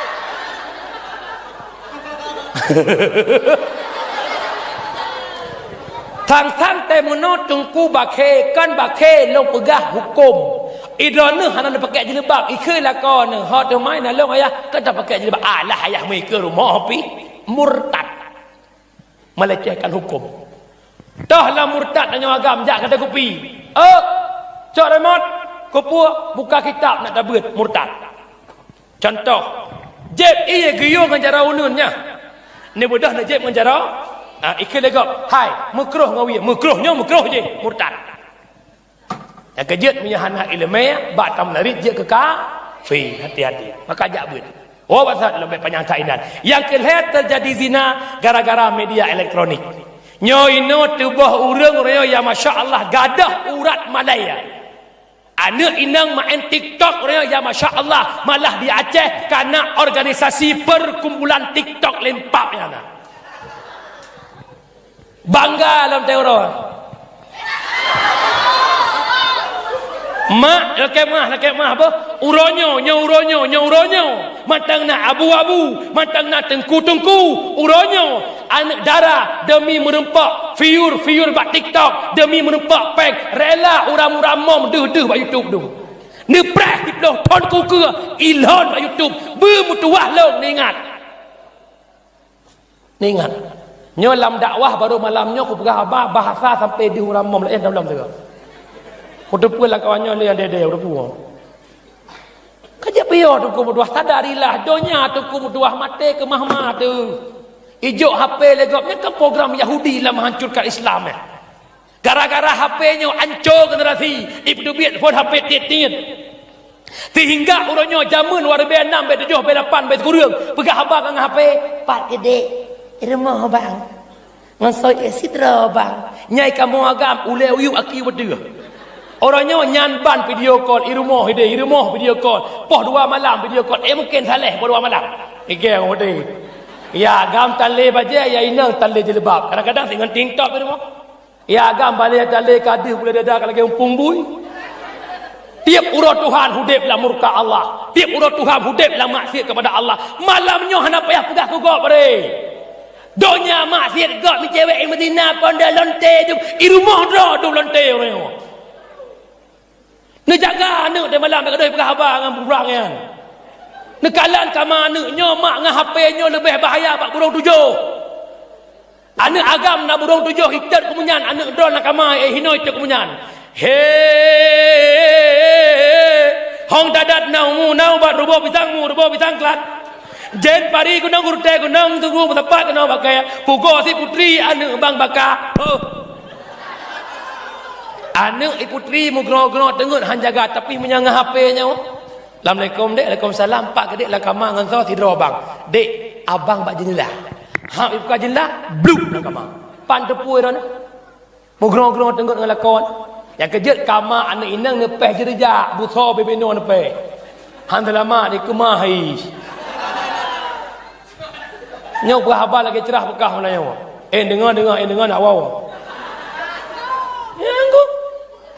Sang-sang teuh meunoe Teungku bakée, kon bakée lôn peugah hukôm. Idroeneuh hana neupaké jilbab, ikheun lakoe neuh, ho teuma na lôn ayah, kon tapaké jilbab. Alah ayah meuikeue rumoh pih, murtad. Melecehkan hukum. Toh lam murtad tanyoe agam jak kata kupi. Oh, cok remote, kupu, buka kitab nak tabeuet murtad. Contoh, jieb ié geuyue ngon jaroe uneuen nyan. Neubeudôh neujieb ngon jaroe, ah, ikheun lé gob, hai, meukroh ngon wie, meukroh nyoe meukroh jih, murtad. Nyang keujeuet meunyoe hana iéleumé, bak tameularit jeuet keu kafé. Hati-hati. Maka jak beuet. Oh, basa lom bèk panyang that inan. Nyang keu lhèe teujadi zina gara-gara media elektronik. Nyoe inoe tuboh ureueng-ureueng nyang masya Allah gadôh urat malèe. Aneuk inong maén TikTok ureueng nyang masya Allah malah di Aceh kana organisasi perkumpulan TikTok lempap nyang na. Bangga lom teuroe. Mak, lakèe meuah, lakèe meuah boh. Uroe nyoe, nyoe uroe nyoe, nyoe uroe nyoe. Mantong na abu-abu, mantong na teungku-teungku. Uroe nyoe, aneuk dara demi meureumpok viewer-viewer bak TikTok, demi meureumpok péng, rela uram-uram mom deuh-deuh bak YouTube dum. Neupreh siplôh thon kukeue ilôn bak YouTube, beumeutuwah lôn neuingat. Ingat, nyoe lam dakwah barô malam nyoe kupeugah haba bahasa sampoe deuh uram mom laén teuh lom teuga. Kuteupeu lam kawan nyoe lé nyang dede kuteupeu. Ka jak piôh Teungku meutuwah, sadarilah donya Teungku meutuwah maté keumah-mah teuh. Ijok H P lé gob nyan kan program Yahudi lam menghancurkan Islam nyan. Gara-gara H P nyoe anco generasi, ipeuteubiet phon H P tiet-tiet. Sehingga uroe nyoe jameun dua ribèe nam, bèe tujoh, bèe lapan, bèe sikureueng, peugah haba ngon H P, "Pat keudéh, i rumoh bang. Ngon soe sidroe bang. Nyai kamoe agam ulèe uyuek aki beuteuh." Uroe nyoe nyan ban video call, i rumoh idéh, i rumoh video call. Poh dua malam video call. Eh, mungken saleh poh dua malam. Igeng beuteuh. Ya agam tan lé bajèe, ya inong tan lé jilbab. Kadang-kadang singon tank top i rumoh. Ya agam balèe talé ka deuh bulèe dada ka lagèe umpung bui. Tiep uroe Tuhan udép lam murka Allah. Tiep uroe Tuhan udép lam maksiat kepada Allah. Malam nyoe hana payah peugah keu gob, bre. Donya maksiat gob meucewek i Madinah, ponda lonte dum, i rumoh droe dum lonte uroe nyoe. Neujaga aneuk di malam, bèk gadôh peugah haba ngon ureueng nyan. Neukalon kama aneuk nyoe, mak ngon H P nyoe leubeh bahaya bak burông tujoh. Aneuk agam na burông tujoh itot keumunyan, aneuk droe na kama, eh, hinoe itot keumunyan. He, hong dadat na ungu na ubat ruboh pisang mu, ruboh pisang klat. Jen pari gunong gurte gunong tunggu meusapat keunoe bakée, pugoe si putri aneuk bang baka. Oh. Aneuk i putri meugroe-groe teungeut han jaga, tapi meunyoe ngon H P nyoe, "Assalamualaikum, Dek." "Waalaikumsalam." "Pat keudéh lam kama ngon soe?" "Sidroe, Bang." "Dek, abang bak jeundela." Hab ibuka jeundela, blub lam kama. Pan teupeu droeneuh. Meugroe-groe teungeut ngon lakoe. Nyang keujeuet kama aneuk inong neupéh jeureujak, busoe bibinoe neupéh. Han seulamat dikeumah hai. Nyoe peugah haba lagèe ceurah beukah meulayeue. Eh, deungoe, deungoe, eh, deungoe, nak woe. Nyang ku.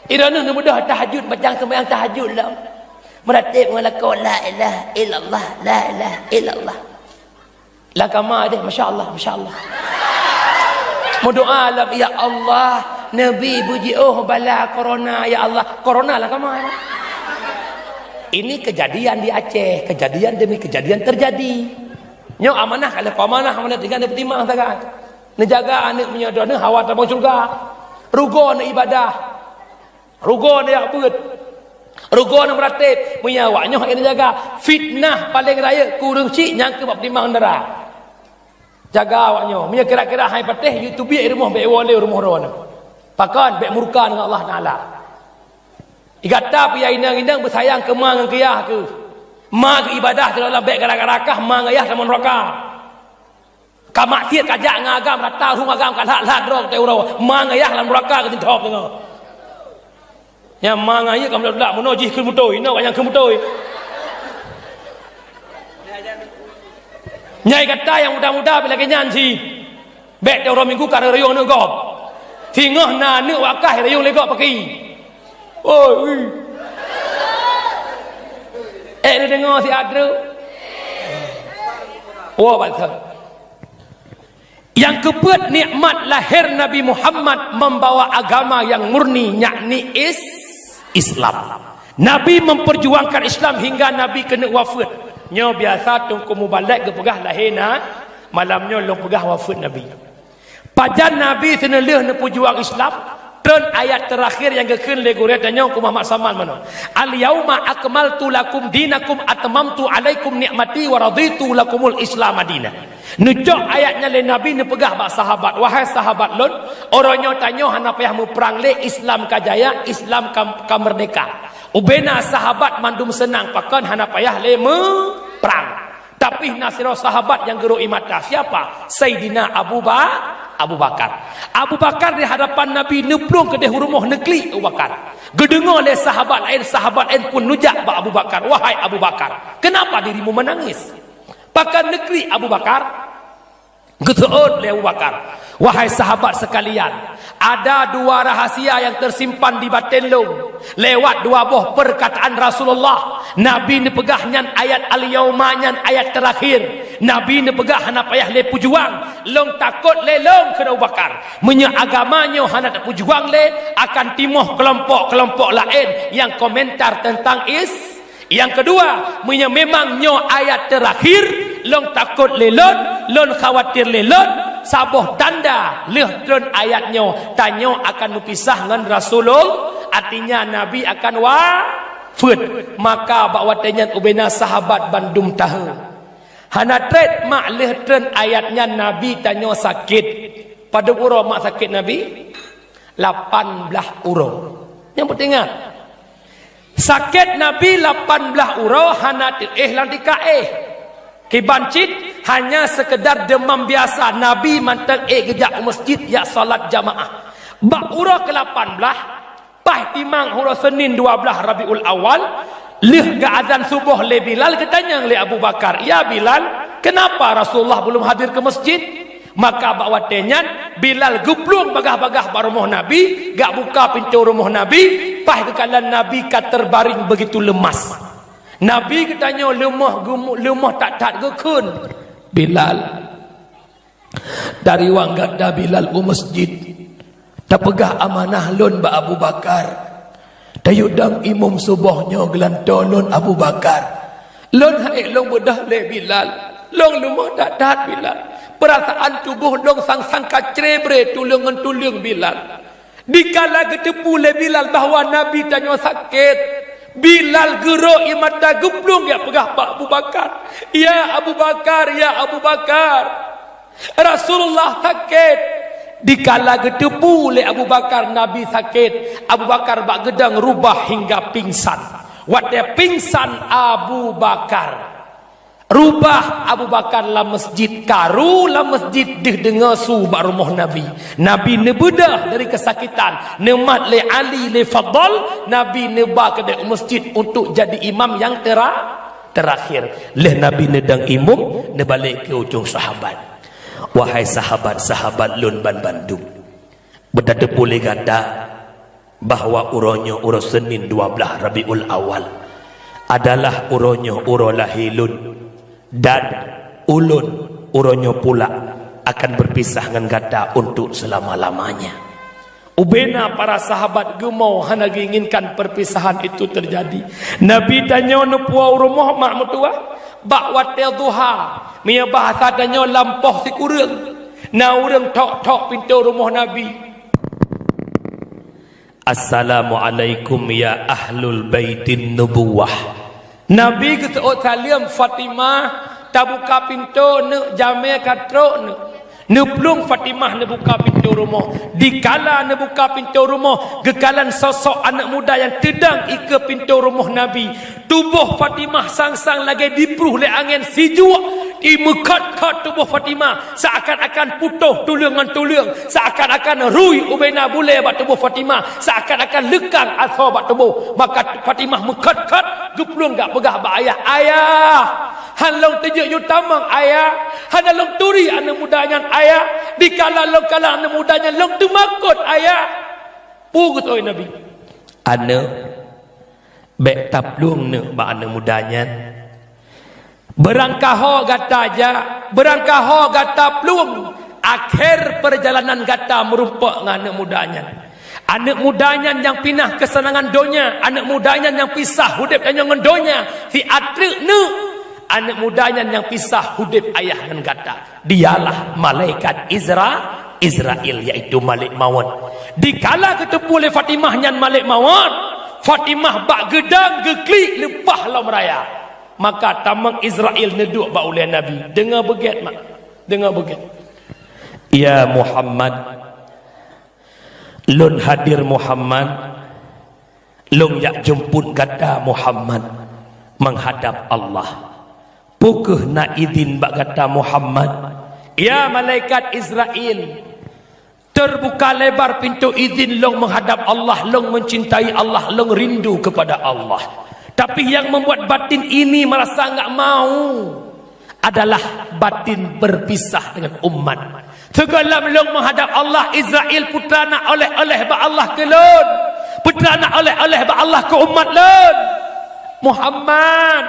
Droeneuh neubeudôh tahajud, bacang seumayang tahajud lom. Meuratéb ngon lakoe, "La ilaha illallah, la ilaha illallah." Lam kama deh, "Masya Allah, masya Allah." Meudoa lom, "Ya Allah, neubi beujiôh bala korona, ya Allah." Korona lah kama. Ini kejadian di Aceh, kejadian demi kejadian terjadi. Nyoe amanah, kalau amanah, amanah tinggal di peutimang sagai. Neujaga aneuk meunyoe droeneuh hawa tamong syeuruga. Rugoe neuibadah. Rugoe neuyak beuet. Rugoe neumeuratéb. Meunyoe awak nyoe hana jaga, fitnah paleng rayeuk kureueng cit nyang keu bak peutimang dara. Jaga awak nyoe. Meunyoe kira-kira hai patéh, yue teubiet rumoh bék woe lé rumoh droeneuh. Pakon bék murka ngon Allah Taala. Gata pih ya inong-inong beusayang keu ma ngon keu yah keuh. Ma geuibadah keu Allah bék gara-gara kah ma ngon yah tamong neuraka. Ka maksiet ka jak ngon agam rata, ureueng agam ka lhat-lhat droe teuh uroe. Ma ngon yah lam neuraka keuh teuntop deungoe. Nyang ma ngon yah ka meulak-lak meunoe jih keu beutôi, inoe ka nyang keu beutôi. Nyai gata nyang muda-muda pih lagée nyan cit. Bék teuh uroe Minggu ka reuyong aneuk gob. Singoh na aneuk wak kah reuyong lé gob paki. Oi, ui. Eh, neudeungoe siat treuk. Woe, bansa. Nyang keupeuet nikmat lahé Nabi Muhammad membawa agama yang murni, yakni is-, Islam. Nabi memperjuangkan Islam hingga Nabi keuneuk wafeuet. Nyoe biasa Teungku Mubalek geupeugah lahé na, malam nyoe lôn peugah wafeuet Nabi. Pajan Nabi seuneulheueh neupeujuang Islam, treun ayat teurakhir nyang geukheun lé gurée tanyoe keu Muhammad Saman meunoe, "Al-yauma akmaltu lakum dinakum atmamtu alaikum ni'mati wa raditu lakumul Islam madina." Neucok ayat nyan lé Nabi neupeugah bak sahabat, "Wahai sahabat lôn, uroe nyoe tanyoe hana payah muprang lé, Islam ka jaya, Islam ka, ka meurdeka." Ubena sahabat mandum seunang pakon hana payah lé muprang. Tapi na sidroe sahabat nyang geurok ie mata. Siapa? Saidina Abu Ba-, Abu Bakar. Abu Bakar di hadapan Nabi neuplueng keudeh u rumoh neuklik Abu Bakar. Geudeungoe lé sahabat laén, sahabat laén pun neujak bak Abu Bakar, "Wahai Abu Bakar, kenapa dirimu menangis?" Pakon neuklik Abu Bakar? Geuseuôt lé Abu Bakar, "Wahai sahabat sekalian, ada dua rahasia yang tersimpan di baten lôn. Lewat dua boh perkataan Rasulullah, Nabi neupeugah nyan ayat al-yauma nyan ayat terakhir. Nabi neupeugah hana payah lé peujuang. Lôn takot lé lôn," kheun Abu Bakar, "meunyoe agama nyoe hana tapeujuang lé, akan timoh keulompok-keulompok laén nyang komentar teuntang is-, Nyang keudua, meunyoe memang nyoe ayat teurakhir, lôn takot lé lôn, lôn khawatir lé lôn, saboh tanda lheueh treun ayat nyoe, tanyoe akan meupisah ngon Rasulullah, artinya Nabi akan wafeuet. Maka bak watée nyan ubena sahabat bandum tahe. Hana treb mak lheueh treun ayat nyan Nabi tanyoe sakét. Padub uroe mak sakét Nabi? Lapan blaih uroe. Nyang peuingat. Sakét Nabi lapan blaih uroe hana teuéh lam tika éh. Kiban cit hanya seukeudar deumam biasa, Nabi mantong ék geujak u meuseujid jak salat jamaah. Bak uroe keulapan blaih, paih timang uroe Senin dua blaih Rabiul Awal, lheueh geuazan suboh lé Bilal, geutanyong lé Abu Bakar, "Ya Bilal, kenapa Rasulullah belum hadir ke masjid?" Maka bak watée nyan, Bilal geuplueng bagaih-bagaih bak rumoh Nabi, gak buka pintoe rumoh Nabi, paih geukalon Nabi ka teubaring beugitu leumas. Nabi geutanyoe leumoh geumu-, leumoh that-that geukheun, "Bilal, tariwang gata Bilal u meuseujid, tapeugah amanah lôn bak Abu Bakar." Tayue dong imum suboh nyoe geulantoe lôn Abu Bakar. Lôn han ék lôn beudôh lé Bilal. Lôn leumoh that-that Bilal. Peurasaan tuboh lôn sang-sang ka cre-bre tuleueng ngon tuleueng Bilal. Dikala geuteupeue lé Bilal bahwa Nabi tanyoe sakét, Bilal geurok ie mata geuplueng jak peugah bak Abu Bakar, "Ya Abu Bakar, ya Abu Bakar, Rasulullah sakét." Dikala geuteupeue lé Abu Bakar Nabi sakét, Abu Bakar bak geudong rubah hingga pingsan. Watée pingsan Abu Bakar, rubah Abu Bakar lam meuseujid, karu lam meuseujid deuh deungoe su bak rumoh Nabi. Nabi neubeudôh dari keusakitan, neumat lé Ali, lé Fadl, Nabi neuba keudeh u meuseujid untuk jadi imam nyang tera-, terakhir. Lheueh Nabi neudong imum, neubalek keu ujong sahabat. Wahai sahabat-sahabat lôn banbandum, beutateupeue lé gata bahwa uroe nyoe, uroe Senin dua blaih Rabiul Awal, adalah uroe nyoe uroe lahé lôn, dan ulôn uroe nyoe pula akan berpisah ngon gata untuk selama-lamanya." Ubena para sahabat geumo hana geuinginkan perpisahan itu terjadi. Nabi tanyoe neupuwoe u rumoh mak meutuwah bak watée duha, meunyoe bahasa tanyoe lampôh sikureueng, na ureuëng thok-thok pintoe rumoh Nabi. "Assalamualaikum ya ahlul baitin nubuwah." Nabi geuseuôt saleuem, "Fatimah, tabuka pintoe neuk, jamé ka trok neuk." Neuplueng Fatimah neubuka pintoe rumoh. Dikala neubuka pintoe rumoh, geukalon sosok aneuëk muda nyang teudong ikeue pintoe rumoh Nabi. Tuboh Fatimah sang-sang lagée jipruh lé angén sijuek, jimeukot-kot tuboh Fatimah, seakan-akan putôh tuleueng ngon tuleueng, seakan-akan rui ubena bulée bak tuboh Fatimah, seakan-akan leukang asoe bak tuboh. Maka Fatimah meukot-kot, geuplueng gak peugah bak ayah, "Ayah, hana lôn teujeuet yue tamong, Ayah. Hana lôn turi aneuëk muda nyan, Ayah. Dikala lôn kalon aneuëk muda nyan, lôn teumakot, Ayah." Peue geuseuôt Nabi? "Aneuëk, bék taplueng neuk bak aneuëk muda nyan. Beurangkaho gata jak, beurangkaho gata plueng, akhé peurjalanan gata meurumpok ngon aneuëk muda nyan. Aneuëk muda nyan nyang pinah keuseunangan donya, aneuëk muda nyan nyang pisah udeb tanyoe ngon donya, siat treuk neuk. Aneuëk muda nyan nyang pisah udeb ayah ngon gata, dialah malaikat Izra, Izrail, yaitu malek mawöt." Dikala geuteupeue lé Fatimah nyan malek mawöt, Fatimah bak geudong geuklik leupah lom raya. Maka tamong Izrail neuduek bak ulée Nabi. Deungoe beugét, mak. Deungoe beugét. "Ya Muhammad, lôn hadir Muhammad. Lôn jak jeumput gata Muhammad meuhadab Allah. Peu kheueh na idhin bak gata Muhammad?" "Ya malaikat Izrail, terbuka lebar pintu idhin lôn meuhadab Allah, lôn mencintai Allah, lôn rindu kepada Allah. Tapi yang membuat batin ini merasa enggak mau adalah batin berpisah dengan umat. Sigohlom lôn meuhadab Allah, Izrail, peue treuk na oleh-oleh bak Allah keu lôn? Peue treuk na oleh-oleh bak Allah keu umat lôn?" "Muhammad,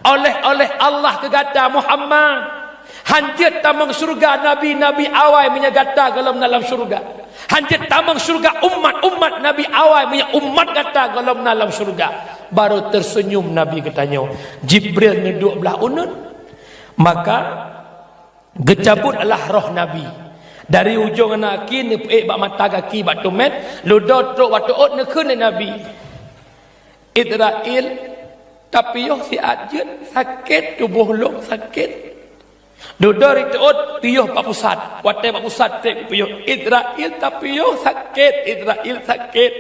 oleh-oleh Allah keu gata Muhammad. Han jeuet tamong syeuruga nabi-nabi awai meunyoe gata gohlom na lam syeuruga. Han jeuet tamong syeuruga umat-umat nabi awai meunyoe umat gata gohlom na lam syeuruga." Barô teusenyum Nabi geutanyoe. Jibril neuduek blah uneuen. Maka geucabutlah roh Nabi. Dari ujong aneuk aki neupeuék bak mata gaki bak teumé, dudoe trok bak teuôt neukheun lé Nabi, "Izrail, tapiôh siat jeuet, sakét tuboh lôn, sakét." Dudoe ri teuôt, piôh bak pusat. Watée bak pusat treb piôh, "Izrail, tapiôh sakét, Izrail, sakét."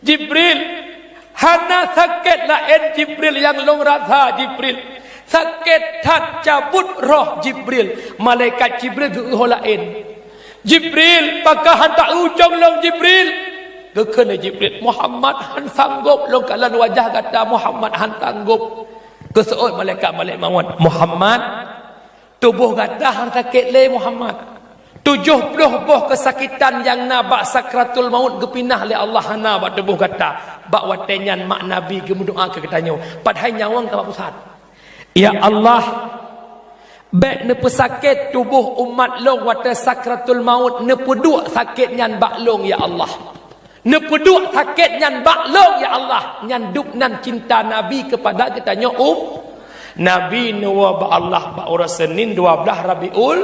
"Jibril, hana sakét laén Jibril nyang lôn rasa Jibril. Sakét that cabot roh Jibril." Malaikat Jibril geu-eu ho laén. "Jibril, pakon han ta-eu ujong lôn Jibril?" Geukheun lé Jibril, "Muhammad, han sanggop lôn kalon wajah gata Muhammad, han sanggop." Geuseuôt malaikat malek mawöt, "Muhammad, tuboh gata han sakét lé Muhammad. Tujoh ploh boh keusakitan nyang na bak sakratul maut geupinah lé Allah hana bak tuboh gata." Bak watée nyan mak Nabi geumeudoá keu geutanyoe, padahai nyawöng ka bak pusat. "Ya Allah, bék neupeusakét tuboh umat lôn watée sakratul maut, neupeuduek sakét nyan bak lôn, ya Allah. Neupeuduek sakét nyan bak lôn, ya Allah." Nyan dub nan cinta Nabi keupada geutanyoe um-, Nabi neuwoe bak Allah bak uroe Seunin dua blaih Rabiul.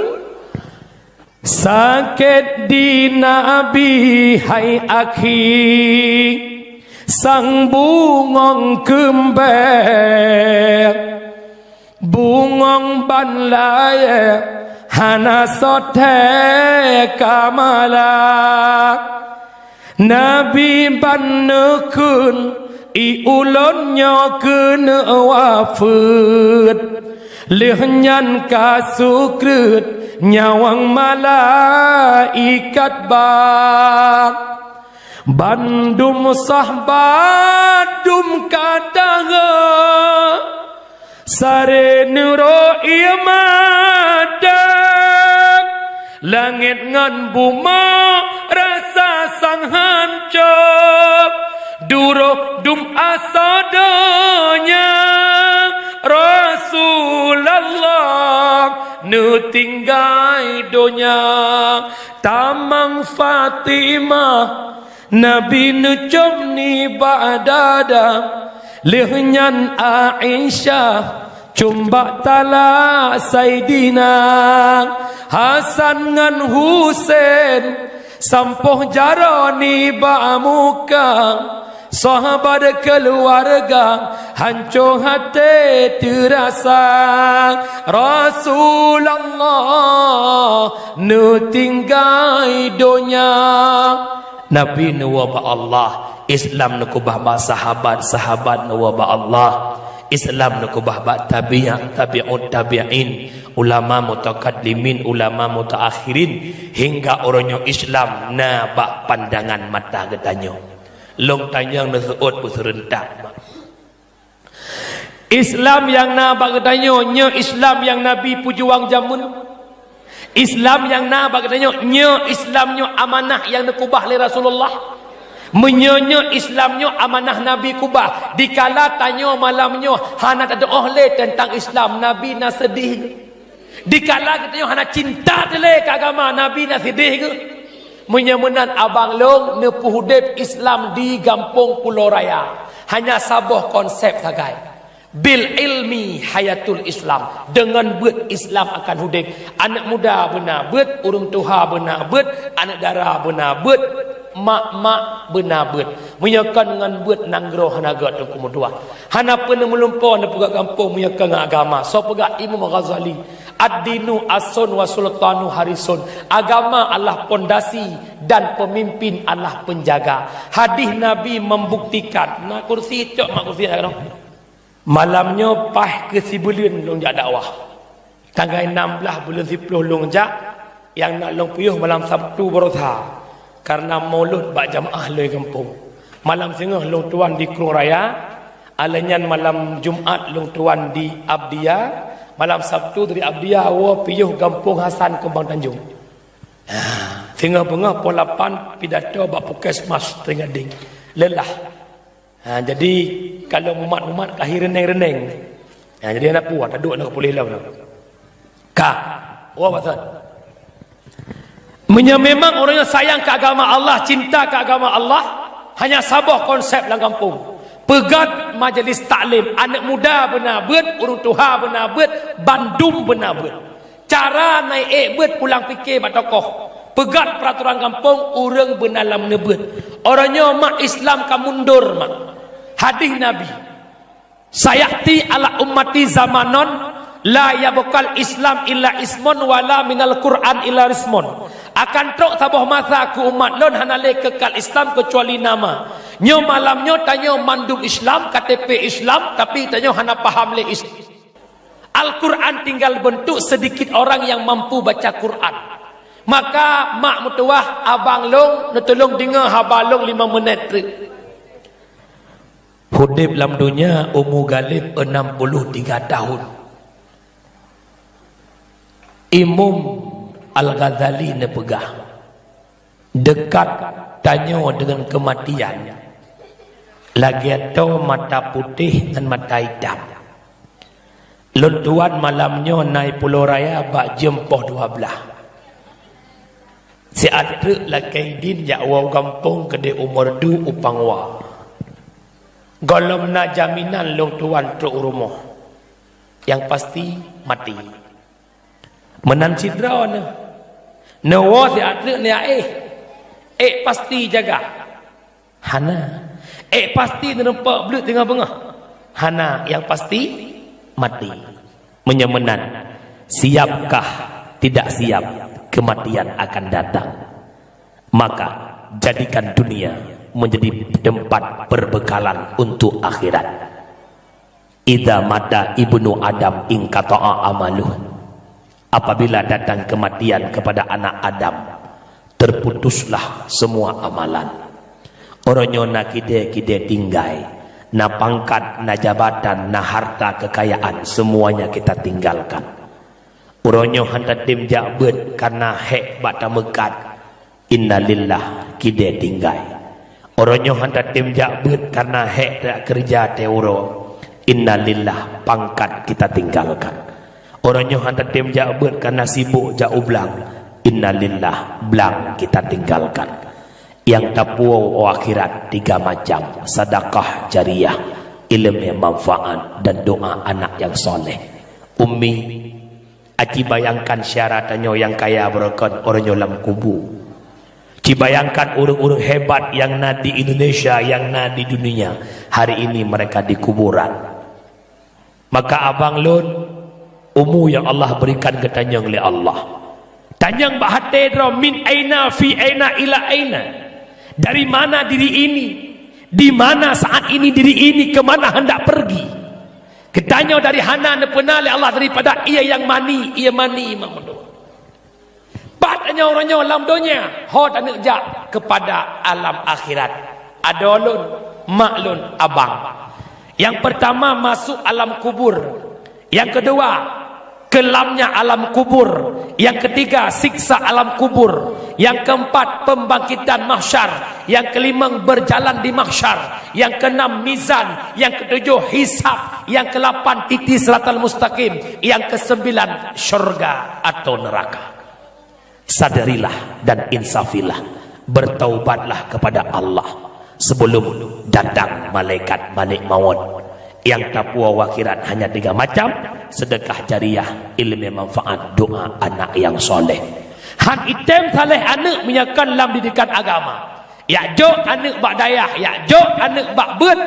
"Sakét di Nabi hai akhi, sang bungöng keumbée. Bungöng ban layée hana soe thée ka mala. Nabi ban neukheun, 'I ulôn nyoe keuneuk wafeuet.' Lheueh nyan ka sukreut nyawöng malaikat ba. Bandum sahbat dum ka tangah, sare neuroe ie mata. Langét ngon bumoe rasa sang hanco, duroh dum asoe donya. Rasulullah Neutinggai donya tamang Fatimah, Nabi neucom nibak dada, lheueh nyan Aisyah com bak talak Saidina. Hasan ngon Husen sampôh jaroe nibak muka, sahabat keuluwarga hanco até teurasa. Rasulullah neutinggai donya. Nabi neuwoe bak Allah, Islam neukeubah bak sahabat, sahabat neuwoe bak Allah, Islam neukeubah bak tabi'at, tabi'ut tabi'in, ulama mutakaddimin, ulama mutaakhirin, hingga uroe nyoe Islam na bak pandangan mata geutanyoe. Lôn tanyong neuseuôt beuseureuntak. Islam nyang na bak geutanyoe, nyoe Islam nyang Nabi peujuang jameun. Islam nyang na bak geutanyoe, nyoe Islam nyoe amanah nyang neukeubah lé Rasulullah. Meunyoe nyoe Islam nyoe amanah Nabi keubah, dikala tanyoe malam nyoe hana tatu'oh lé teuntang Islam, Nabi na seudeh. Dikala geutanyoe hana cinta teuh lé keu agama, Nabi na seudeh geuh. Meunyoe meunan abang lôn neupeuhudép Islam di Gampông Pulo Raya, hanya saboh konsep sagai. Bil ilmi hayatul Islam, deungon beuet Islam akan hudép. Aneuk muda beuna beuet, ureuëng tuha beuna beuet, aneuk dara beuna beuet, mak-mak beuna beuet. Meunyoe kon ngon beuet nanggroe hana gét teungku meutuah. Hana peuneuk meulumpoe neupeugah gampông meunyoe kon ngon agama. Soe peugah? Imam Ghazali. Ad-dinu aslun wa sultanu harisun. Agama adalah pondasi dan pemimpin adalah penjaga. Hadis Nabi membuktikan. Na kursi cok mak kursi na keunoe. Malam nyoe paih keu sibuleuen lôn jak dakwah. Tanggai nam blaih buleuen siploh lôn jak, nyang na lôn piôh malam Sabtu baroesa, kareuna mulod bak jamaah lôn gampông. Malam singoh lôn tuan di Krueng Raya, alèh nyan malam Jumat lôn tuan di Abdia, malam Sabtu dari Abdia woe piôh Gampông Hasan Kumbang Tanjong. Ha, singoh beungoh poh lapan pidato bak Puskesmas Teugadeng. Lelah. Ha, jadi kalau mumat-mumat ka hi reuneng-reuneng. Ha, jadi hana puas, taduek na puléh lom. Ka. Wah, beutôi. Meunyoe memang ureuëng nyang sayang keu agama Allah, cinta keu agama Allah, hanya saboh konsep lam gampông. Peugöt majlis taklim, aneuk muda beuna beuet, ureuëng tuha beuna beuet, bandum beuna beuet. Cara na ék beuet pulang pike bak tokoh. Peugöt peraturan gampông, ureuëng beuna lam neubeuet. Uroe nyoe mak Islam ka mundur mak. Hadis Nabi, "Sayati ala ummati zamanun la yabqal Islam illa ismun wala minal Qur'an illa rismun." Akan trok saboh masa keu umat lôn hana lé keukal Islam keucuali nama. Nyoe malam nyoe tanyoe mandum Islam, K T P Islam, tapi tanyoe hana paham lé Islam. Al-Quran tinggal bentuk sedikit orang yang mampu baca Quran. Maka mak meutuwah abang lôn neutulông deungoe haba lôn lima menit treuk. Hudeb lam donya umu galeb enam puluh tiga tahun. Imam Al-Ghazali neupeugah, dekat tanyoe deungon keumatian, lagée toe mata putéh ngon mata itam. Lôn tuan malam nyoe na i Pulo Raya bak jeuem poh dua blaih. Siat treuk lakée idin jak woe u gampông keudeh u Meureudu u Pangwa. Gohlom na jaminan lôn tuan trok u rumoh. Nyang pasti, mati. Meunan sidroe neuh. Neuwoe siat treuk neuyak éh. Ék pasti jaga? Hana. Ék pasti neurumpok bleuet teungoh beungoh? Hana. Nyang pasti, mati. Meunyoe meunan, siapkah tidak siap, kematian akan datang. Maka, jadikan dunia menjadi tempat perbekalan untuk akhirat. Idza mata ibnu Adam inqata'a amaluh. Apabila datang kematian kepada anak Adam, terputuslah semua amalan. Uroe nyoe na kidée-kidée tinggai, na pangkat, na jabatan, na harta kekayaan, semuanya kita tinggalkan. Uroe nyoe han tatem jak beuet kareuna hék bak tameukat. Innalillah, kidée tinggai. Uroe nyoe han tatem jak beuet kareuna hék tajak keureuja teuh uroe. Innalillah, pangkat kita tinggalkan. Uroe nyoe hana tem jak beuet karena sibuk jak u blang. Innalillah, blang kita tinggalkan. Nyang tapuwoe u akhirat tiga macam, sadakah jariyah, ileumèe manfaat, dan doa anak nyang soleh. Ummi, aci bayangkan syedara tanyoe nyang kaya beureukat uroe nyoe lam kubu. Ci bayangkan ureuëng-ureuëng hebat nyang na di Indonesia, nyang na di dunia, hari ini mereka di kuburan. Maka abang lôn, umu nyang Allah berikan geutanyoe lé Allah. Tanyong bak até droe, min aina, fi aina, ila aina. Dari mana diri ini? Di mana saat ini diri ini? Ke mana hendak pergi? Geutanyoe dari hana neupeuna lé Allah daripada ie nyang mani, ie mani mak meudoa. Pat tanyoe uroe nyoe lam donya, ho taneuk jak kepada alam akhirat. Adoe lôn, mak lôn, abang. Yang pertama masuk alam kubur. Yang kedua, kelamnya alam kubur. Yang ketiga, siksa alam kubur. Yang keempat, pembangkitan mahsyar. Yang kelimong, berjalan di mahsyar. Yang keenam, mizan. Yang ketujuh, hisab. Yang kelapan, titi siratal mustaqim. Yang kesembilan, syurga atau neraka. Sadarilah dan insafilah, bertaubatlah kepada Allah sebelum datang malaikat malik maut. Nyang tapuwoe u akhirat hanya tiga macam, sedekah jariyah, ileumèe manfaat, doa anak nyang soleh. Han item saleh aneuk meunyoe kon lam didikan agama. Jak jok aneuk bak dayah, jak jok aneuk bak beuet,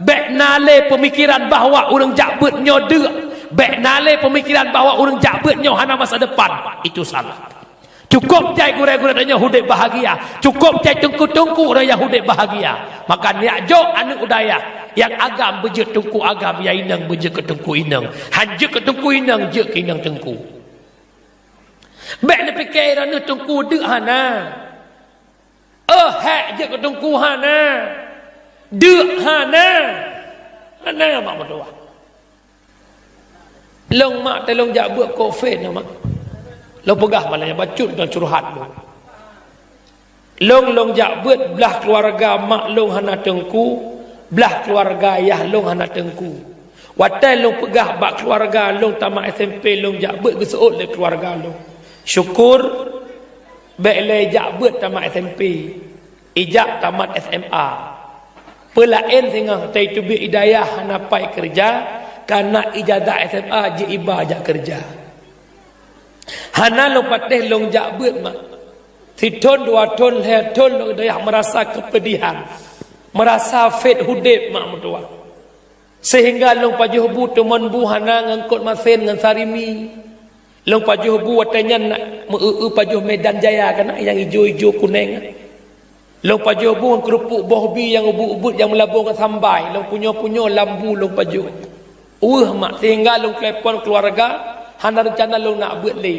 bék na lé peumikiran bahwa ureuëng jak beuet nyoe deuk, bék na lé peumikiran bahwa ureuëng jak beuet nyoe hana masa depan. Itu salah. Cukôp jai gurée-gurée tanyoe udeb bahagia. Cukôp jai teungku-teungku ureuëng nyang udeb bahagia. Maka jak jok aneuk u dayah, nyang agam beujeuet teungku agam, nyang inong beujeuet keu teungku inong. Han jeuet keu teungku inong, jeuet keu inong teungku. Bék neupike droeneueh teungku deuk hana. Oh, hék jeuet keu teungku hana. Deuk hana. Hana mak meutuah. Lôn mak teuh lôn jak beuet covid na mak. Lôn peugah malam nyan bacut dan curhat lôn. Lôn, lôn jak beuet blah keuluwarga mak lôn hana teungku, blah keuluwarga yah lôn hana teungku. Watée lôn peugah bak keuluwarga lôn tamat S M P lôn jak beuet geuseuôt lé keuluwarga lôn. Syukur, bék lé jak beuet tamat S M P. Ijak tamat S M A. Peulaén singoh tai teubiet i dayah hana pai keureuja, kana ijazah S M A jiék iba jak keureuja. Hana lôn patéh lôn jak beuet mak. Sithon dua thon lhée thon lôn i dayah meurasa keupeudihan, meurasa fét udeb mak meutuah. Seuhingga lôn pajoh bu teumon bu hana ngon kot masen ngon sarimi. Lôn pajoh bu watée nyan na meu-eu-eu pajoh Medan Jaya kana nyang ijo-ijo kuneng. Lôn pajoh bu ngon keureupuk boh bi nyang ubeuet-ubeuet nyang meulabong ngon sambai, lôn punyoe-punyoe lam bu lôn pajoh. Weueh mak, seuhingga lôn telepon keuluwarga, hana reuncana lôn nak beuet lé.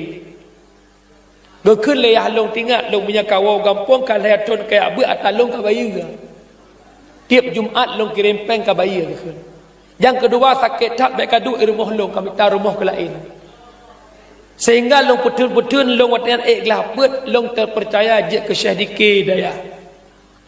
Geukheun lé yah lôn tingat lôn meunyoe kawoe gampông ka lhée thon kajak beuet ata lôn ka bayeue. Tieb Jumat lôn kirém péng ka bayeue geukheun. Nyang keudua sakét that bék kaduek i rumoh lôn ka mita rumoh keu laén. Seuhingga lôn peutheun-peutheun lôn watée nyan ék glah peuet lôn teupeucaya jeuet keu Syekh Dike dayah.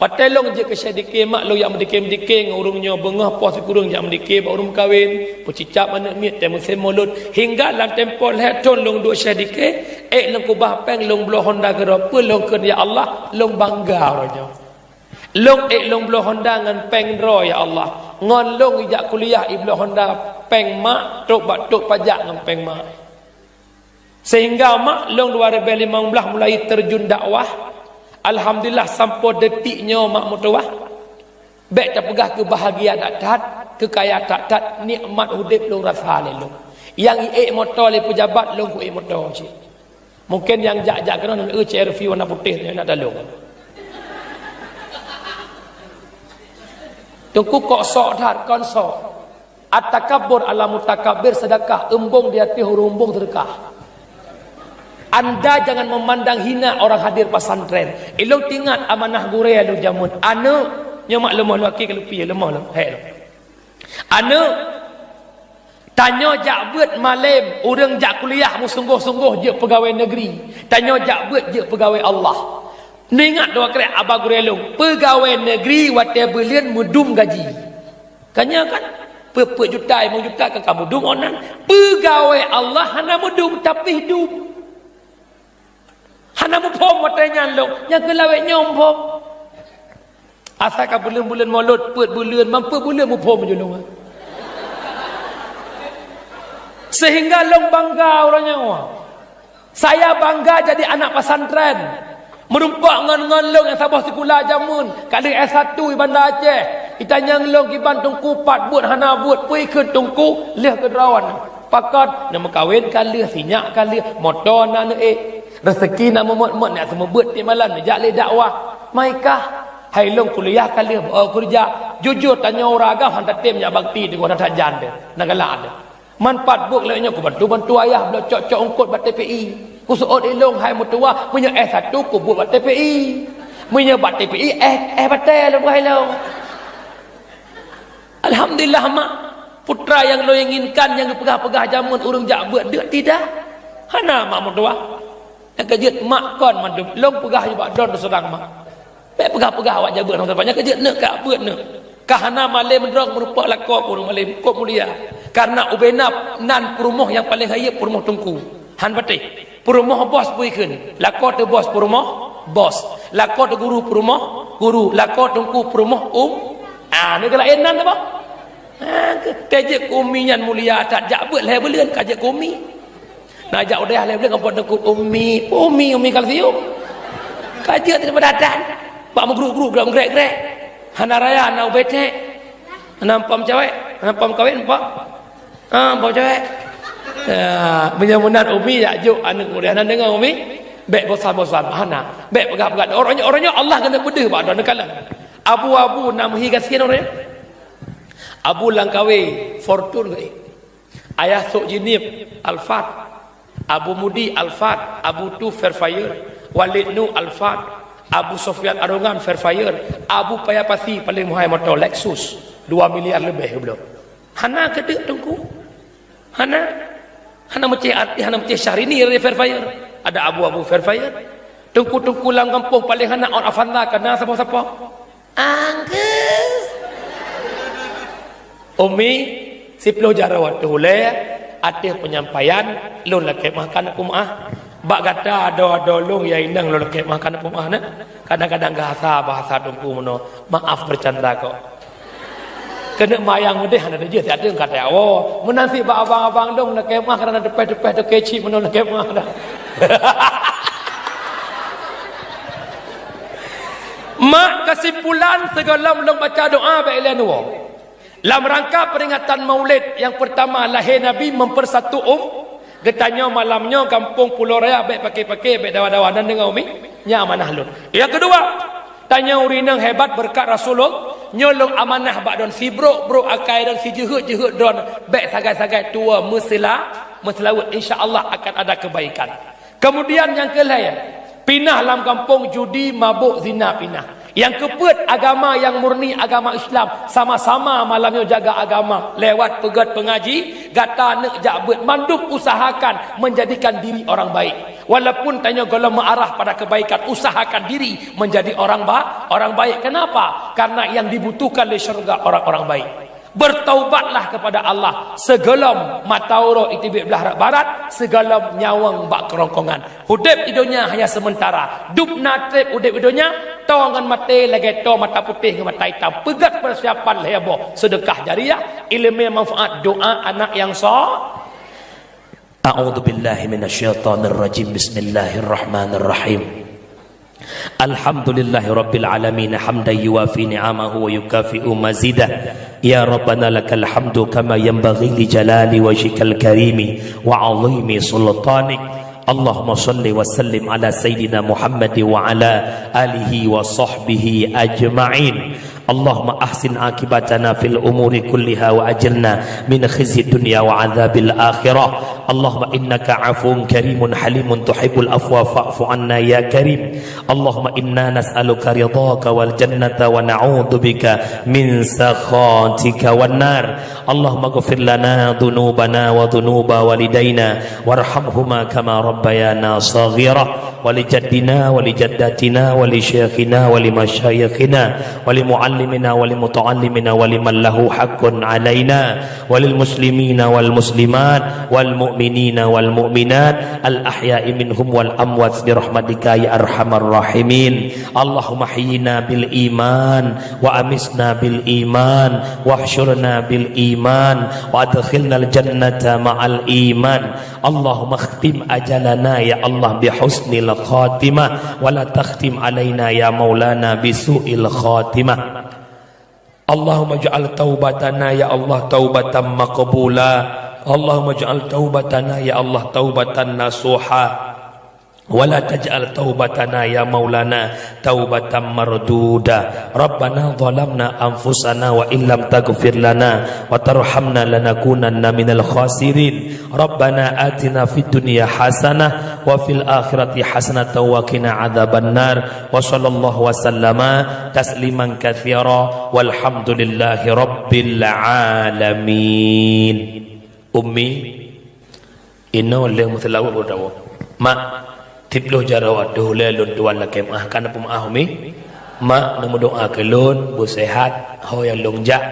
Watée lôn jeuet keu Syekh Dike mak lôn jak meudike-meudike ngon ureuëng nyoe beungoh poh sikureueng jak meudike bak ureuëng meukawen, peucicab aneuk miet tée musém mulod. Hingga lam tempo lhée thon lôn duek Syekh Dike, ék lôn keubah péng lôn bloe honda keudroe peue lôn kheun ya Allah lôn bangga uroe nyoe. Lôn ék lôn bloe honda ngon péng droe ya Allah. Ngon lôn ijak kuliah ibloe honda péng mak trok bak trok pajak ngon péng mak. Seuhingga mak lôn dua ribée limong blaih mulai teurjun dakwah. Alhamdulillah sampoe detik nyoe mak meutuah. Bék tapeugah keubahagia that-that, keukaya that-that, nikmat udeb lôn rasa lé lôn. Nyang iék moto lé peujabat lôn kuék moto cit. Mungken nyang jak-jak keunoe nan eu C R V warna putéh nyan nak talong. Teungku kok sok that kon sok. At-takabbur ala mutakabbir, seudakah eumbong di ateueh ureuëng eumbong seudakah. Anda jangan memandang hina orang hadir pesantren. Ilong tingat amanah gurée lôn jameun. Aneuk, nyoe mak leumoh lôn aki ka lupie, leumoh lôn, hék lôn. Aneuk, tanyoe jak beuet malém, ureuëng jak kuliah meusunggoh-sunggoh jeuet peugawée negeri. Tanyoe jak beuet jeuet peugawée Allah. Neuingat dua krek aba gurée lôn, peugawée negeri watée buleuen meudum gaji. Ka nyoe kan? Peuet-peuet juta, limong juta ka kamu dum onan. Peugawée Allah hana meudum, tapi dum. Hana muphom watée nyan lôn, nyang keu lawét nyoe muphom. Asai ka buleuen-buleuen Molot, peuet buleuen, man peuet buleuen muphom ju lôn. Sehingga lôn bangga uroe nyoe. Saya bangga jadi anak pesantren. Meurumpok ngon, ngon lôn nyang saboh sikula jameun, ka lheueh S satu di Banda Aceh. Itanyong lôn kiban teungku pat buet hana buet, peue kheun teungku lheueh keudroe. Pakon, neumeukawen ka lheueh, sinyak ka lheueh, moto na neuék. Reuseuki na meumot-mot, nak seumeubeuet tiep malam neujak lé dakwah. Maikah, hai lôn kuliah ka lheueh, beu keureuja. Jujur tanyoe ureueng agam han tatem jak bakti teungoh na that jan teuh, na galak teuh. Man pat buet lé nyoe kubantu-bantu ayah bloe cok-cok eungkot bak T P I. Kuseuôt ilôn hai meutuwah, meunyoe S satu kubuet bak T P I. Meunyoe bak T P I, eh, eh batée lôn hai lôn. Alhamdulillah, mak. Putra nyang lôn inginkan, nyang geupeugah-peugah jameun ureueng jak beuet deuk tidak. Hana mak meutuwah. Nyang keujeuet mak kon mandum. Lôn peugah ju bak droe teuseurang mak. Bék peugah-peugah awak jak beuet, nyang keujeuet neuk ka beuet neuk. Ka hana malém droe meurumpok lakoe ureueng malém, kok mulia. Karena ubena nan peurumoh nyang paleng hayeu peurumoh teungku. Han patéh. Peurumoh bos bui kheun. Lakoe teuh bos peurumoh, bos. Lakoe teuh guru peurumoh, guru. Lakoe teungku peurumoh, um. Ah, ni galak inan apa? Ah, ke, tejeuet keu umi nyan mulia that jak beuet lhée buleuen ka jeuet keu umi. Na jak u dayah lhée buleuen ngon po teungku umi, umi, umi kalsium. Ka jeuet daripada dan. Bak meugruk-gruk, grek-grek. Hana raya na ubé tek. Hana pom cawek, hana pom kawin, pom. Ah, bau cewek. Ya, meunyoe meunan umi jak jok aneuk muda hana deungoe umi, bék bosan-bosan, hana. Bék peugah-peugah. Uroe nyoe, uroe nyoe Allah keuneuk peudeuh bak droeneuh kalon. Abu-abu na meuhi gasien uroe nyoe. Abu Langkawi Fortuner geuék. Ayah Sok Jinib Alphard. Abu Mudi Alphard. Abu Tu Fairfire. Walid Nu Alphard. Abu Sofyan Arongan Fairfire. Abu Paya Pasi paleng meuhai moto Lexus dua miliar leubeh geubloe. Hana keudeuk teungku. Hana. Hana meucéh artis, hana meucéh Syahrini dari Fairfire. Ada abu-abu Fairfire. Teungku-teungku lam gampông paleng hana ot Avanza kana sapo-sapo. Angge. Umi, siploh jaroe watée ulée, ateueh penyampaian, lôn lakée meuah kana peumeuah. Bak gata adoe-adoe lôn ya inong lôn lakée meuah kana peumeuah na. Kadang-kadang gasa bahasa teungku meunoe. Maaf bercanda kok. Keuneuk mayang meudeh hana teujeuet siat teung kata awoe. Meunan cit bak abang-abang dong na kemah karena teupeh-teupeh teuke cit meunoe na kemah dah. Mak, kesimpulan sigohlom lôn baca doa bak ilée nuwoe. Lam rangka peringatan Maulid nyang pertama lahé Nabi mempersatu um, geutanyoe malam nyoe gampông Pulo Raya bék paké-paké, bék dawa-dawa nan deungoe umi. Nyan amanah lôn. Nyang keudua, Tanyoe ureueng inong hebat beureukat Rasulullah, nyoe lôn amanah bak droen sibrok-brok akai droen sijeuheut-jeuheut droen, bék sagai-sagai tuwoe meusila-, meuseulaweuet, insya Allah akan ada kebaikan. Kemudian nyang keulhée, pinah lam gampông judi, mabök, zina pinah. Nyang keupeuet agama nyang murni agama Islam, sama-sama malam nyoe jaga agama lewat peugét pengaji, gata neuk jak beuet mandum usahakan menjadikan diri orang baik. Walaupun tanyoe gohlom meuarah pada kebaikan, usahakan diri menjadi orang ba-, orang baik. Kenapa? Karena yang dibutuhkan lé syurga orang-orang baik. Bertaubatlah kepada Allah sigohlom mata uroe iteubiet blah rot barat, sigohlom nyawöng bak keurongkongan. Udeb di donya hanya sementara. Dum na treb udeb di donya, toe ngon maté lagée toe mata putéh ngon mata itam. Peugét persiapan lhée boh, sedekah jariah, ileumé manfaat, doa anak nyang so-, أعوذ بالله من الشيطان الرجيم. بسم الله الرحمن الرحيم. الحمد لله رب العالمين، حمدا يوافي نعمه ويكافئ مزيده. يا ربنا لك الحمد كما ينبغي لجلال وجهك الكريم وعظيم سلطانك. اللهم صل وسلم على سيدنا محمد وعلى آله وصحبه أجمعين. اللهم أحسن عاقبتنا في الأمور كلها وأجرنا من خزي الدنيا وعذاب الآخرة. Allahumma innaka afuwun karimun halimun tuhibbul afwa fa'fu anna ya karim. Allahumma inna nas'aluka ridhaka wal jannata wa na'udzubika min sakhatika wan nar. Allahumma ighfir lana dzunubana wa dzunuba walidaina warhamhuma kama rabbayana shaghira. Wa li jaddina wa li jaddatina wa li syaikhina wa li masyayikhina wa li muallimina wa li muta'allimina wa liman lahu haqqun alaina wa lil muslimina wal muslimat wal mu'minina wal mu'minat al ahya'i minhum wal amwat bi rahmatika ya arhamar rahimin. Allahumma ahyina bil iman wa amitna bil iman wahsyurna bil iman wa adkhilnal jannata ma'al iman. Allahumma khtim ajalana ya Allah bi husnil khatimah wa la takhtim alaina ya maulana bi su'il khatimah. Allahumma ij'al taubatana ya Allah taubatan maqbula. Allahumma ij'al taubatana ya Allah taubatan nasuha. Wa la taj'al taubatana ya maulana taubatan marduda. Rabbana zalamna anfusana wa illam taghfir lana wa tarhamna lanakunanna minal khasirin. Rabbana atina fid dunya hasanah wa fil akhirati hasanatan wa qina adzabannar. Wa sallallahu wa sallama tasliman katsira. Walhamdulillahi rabbil alamin. Ummi, inoe lheueh meuseulaweuet beudoa. Mak, tiep lôn jaroe deuh lé lôn tuan lakée meu'ah, ka na peumeu'ah Ummi? Mak, neumeudoa keu lôn, beuseuhat, ho nyang lôn jak,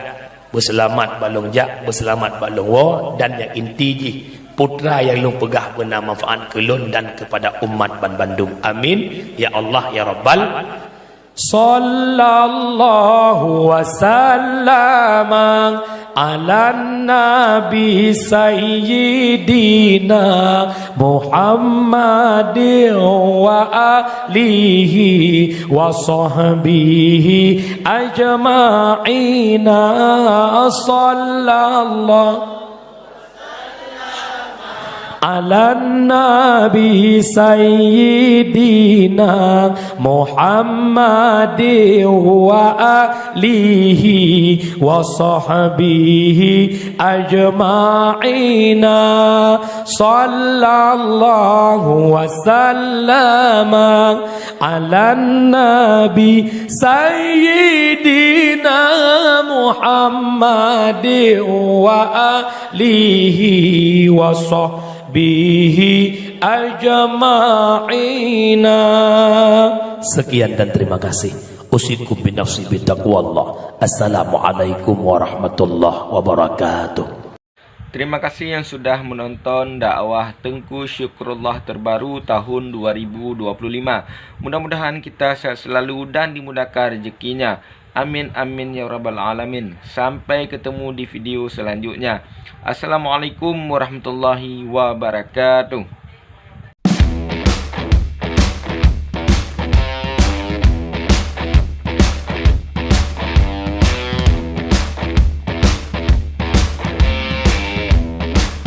beuseulamat bak lôn jak, beuseulamat bak lôn woe, dan nyang inti jih, putra nyang lôn peugah beuna manfaat keu lôn dan keupada umat banbandum. Amin, ya Allah, ya Rabbal. Sallallahu wa sallama ala nabi sayyidina Muhammadin wa alihi wa sahbihi ajma'ina. Sallallahu ala nabi sayyidina Muhammadin wa alihi wa sahbihi ajma'ina. Sallallahu wa sallama ala nabi sayyidina Muhammadin wa alihi wa sahbihi ajma'ina. Sekian dan terima kasih. Usikum binafsi bitaqwallah. Assalamualaikum warahmatullahi wabarakatuh. Terima kasih yang sudah menonton dakwah Teungku Syukrullah terbaru tahun dua ribu dua puluh lima. Mudah-mudahan kita sehat selalu dan dimudahkan rezekinya. Amin, amin, ya rabbal alamin. Sampai ketemu di video selanjutnya. Assalamualaikum warahmatullahi wabarakatuh.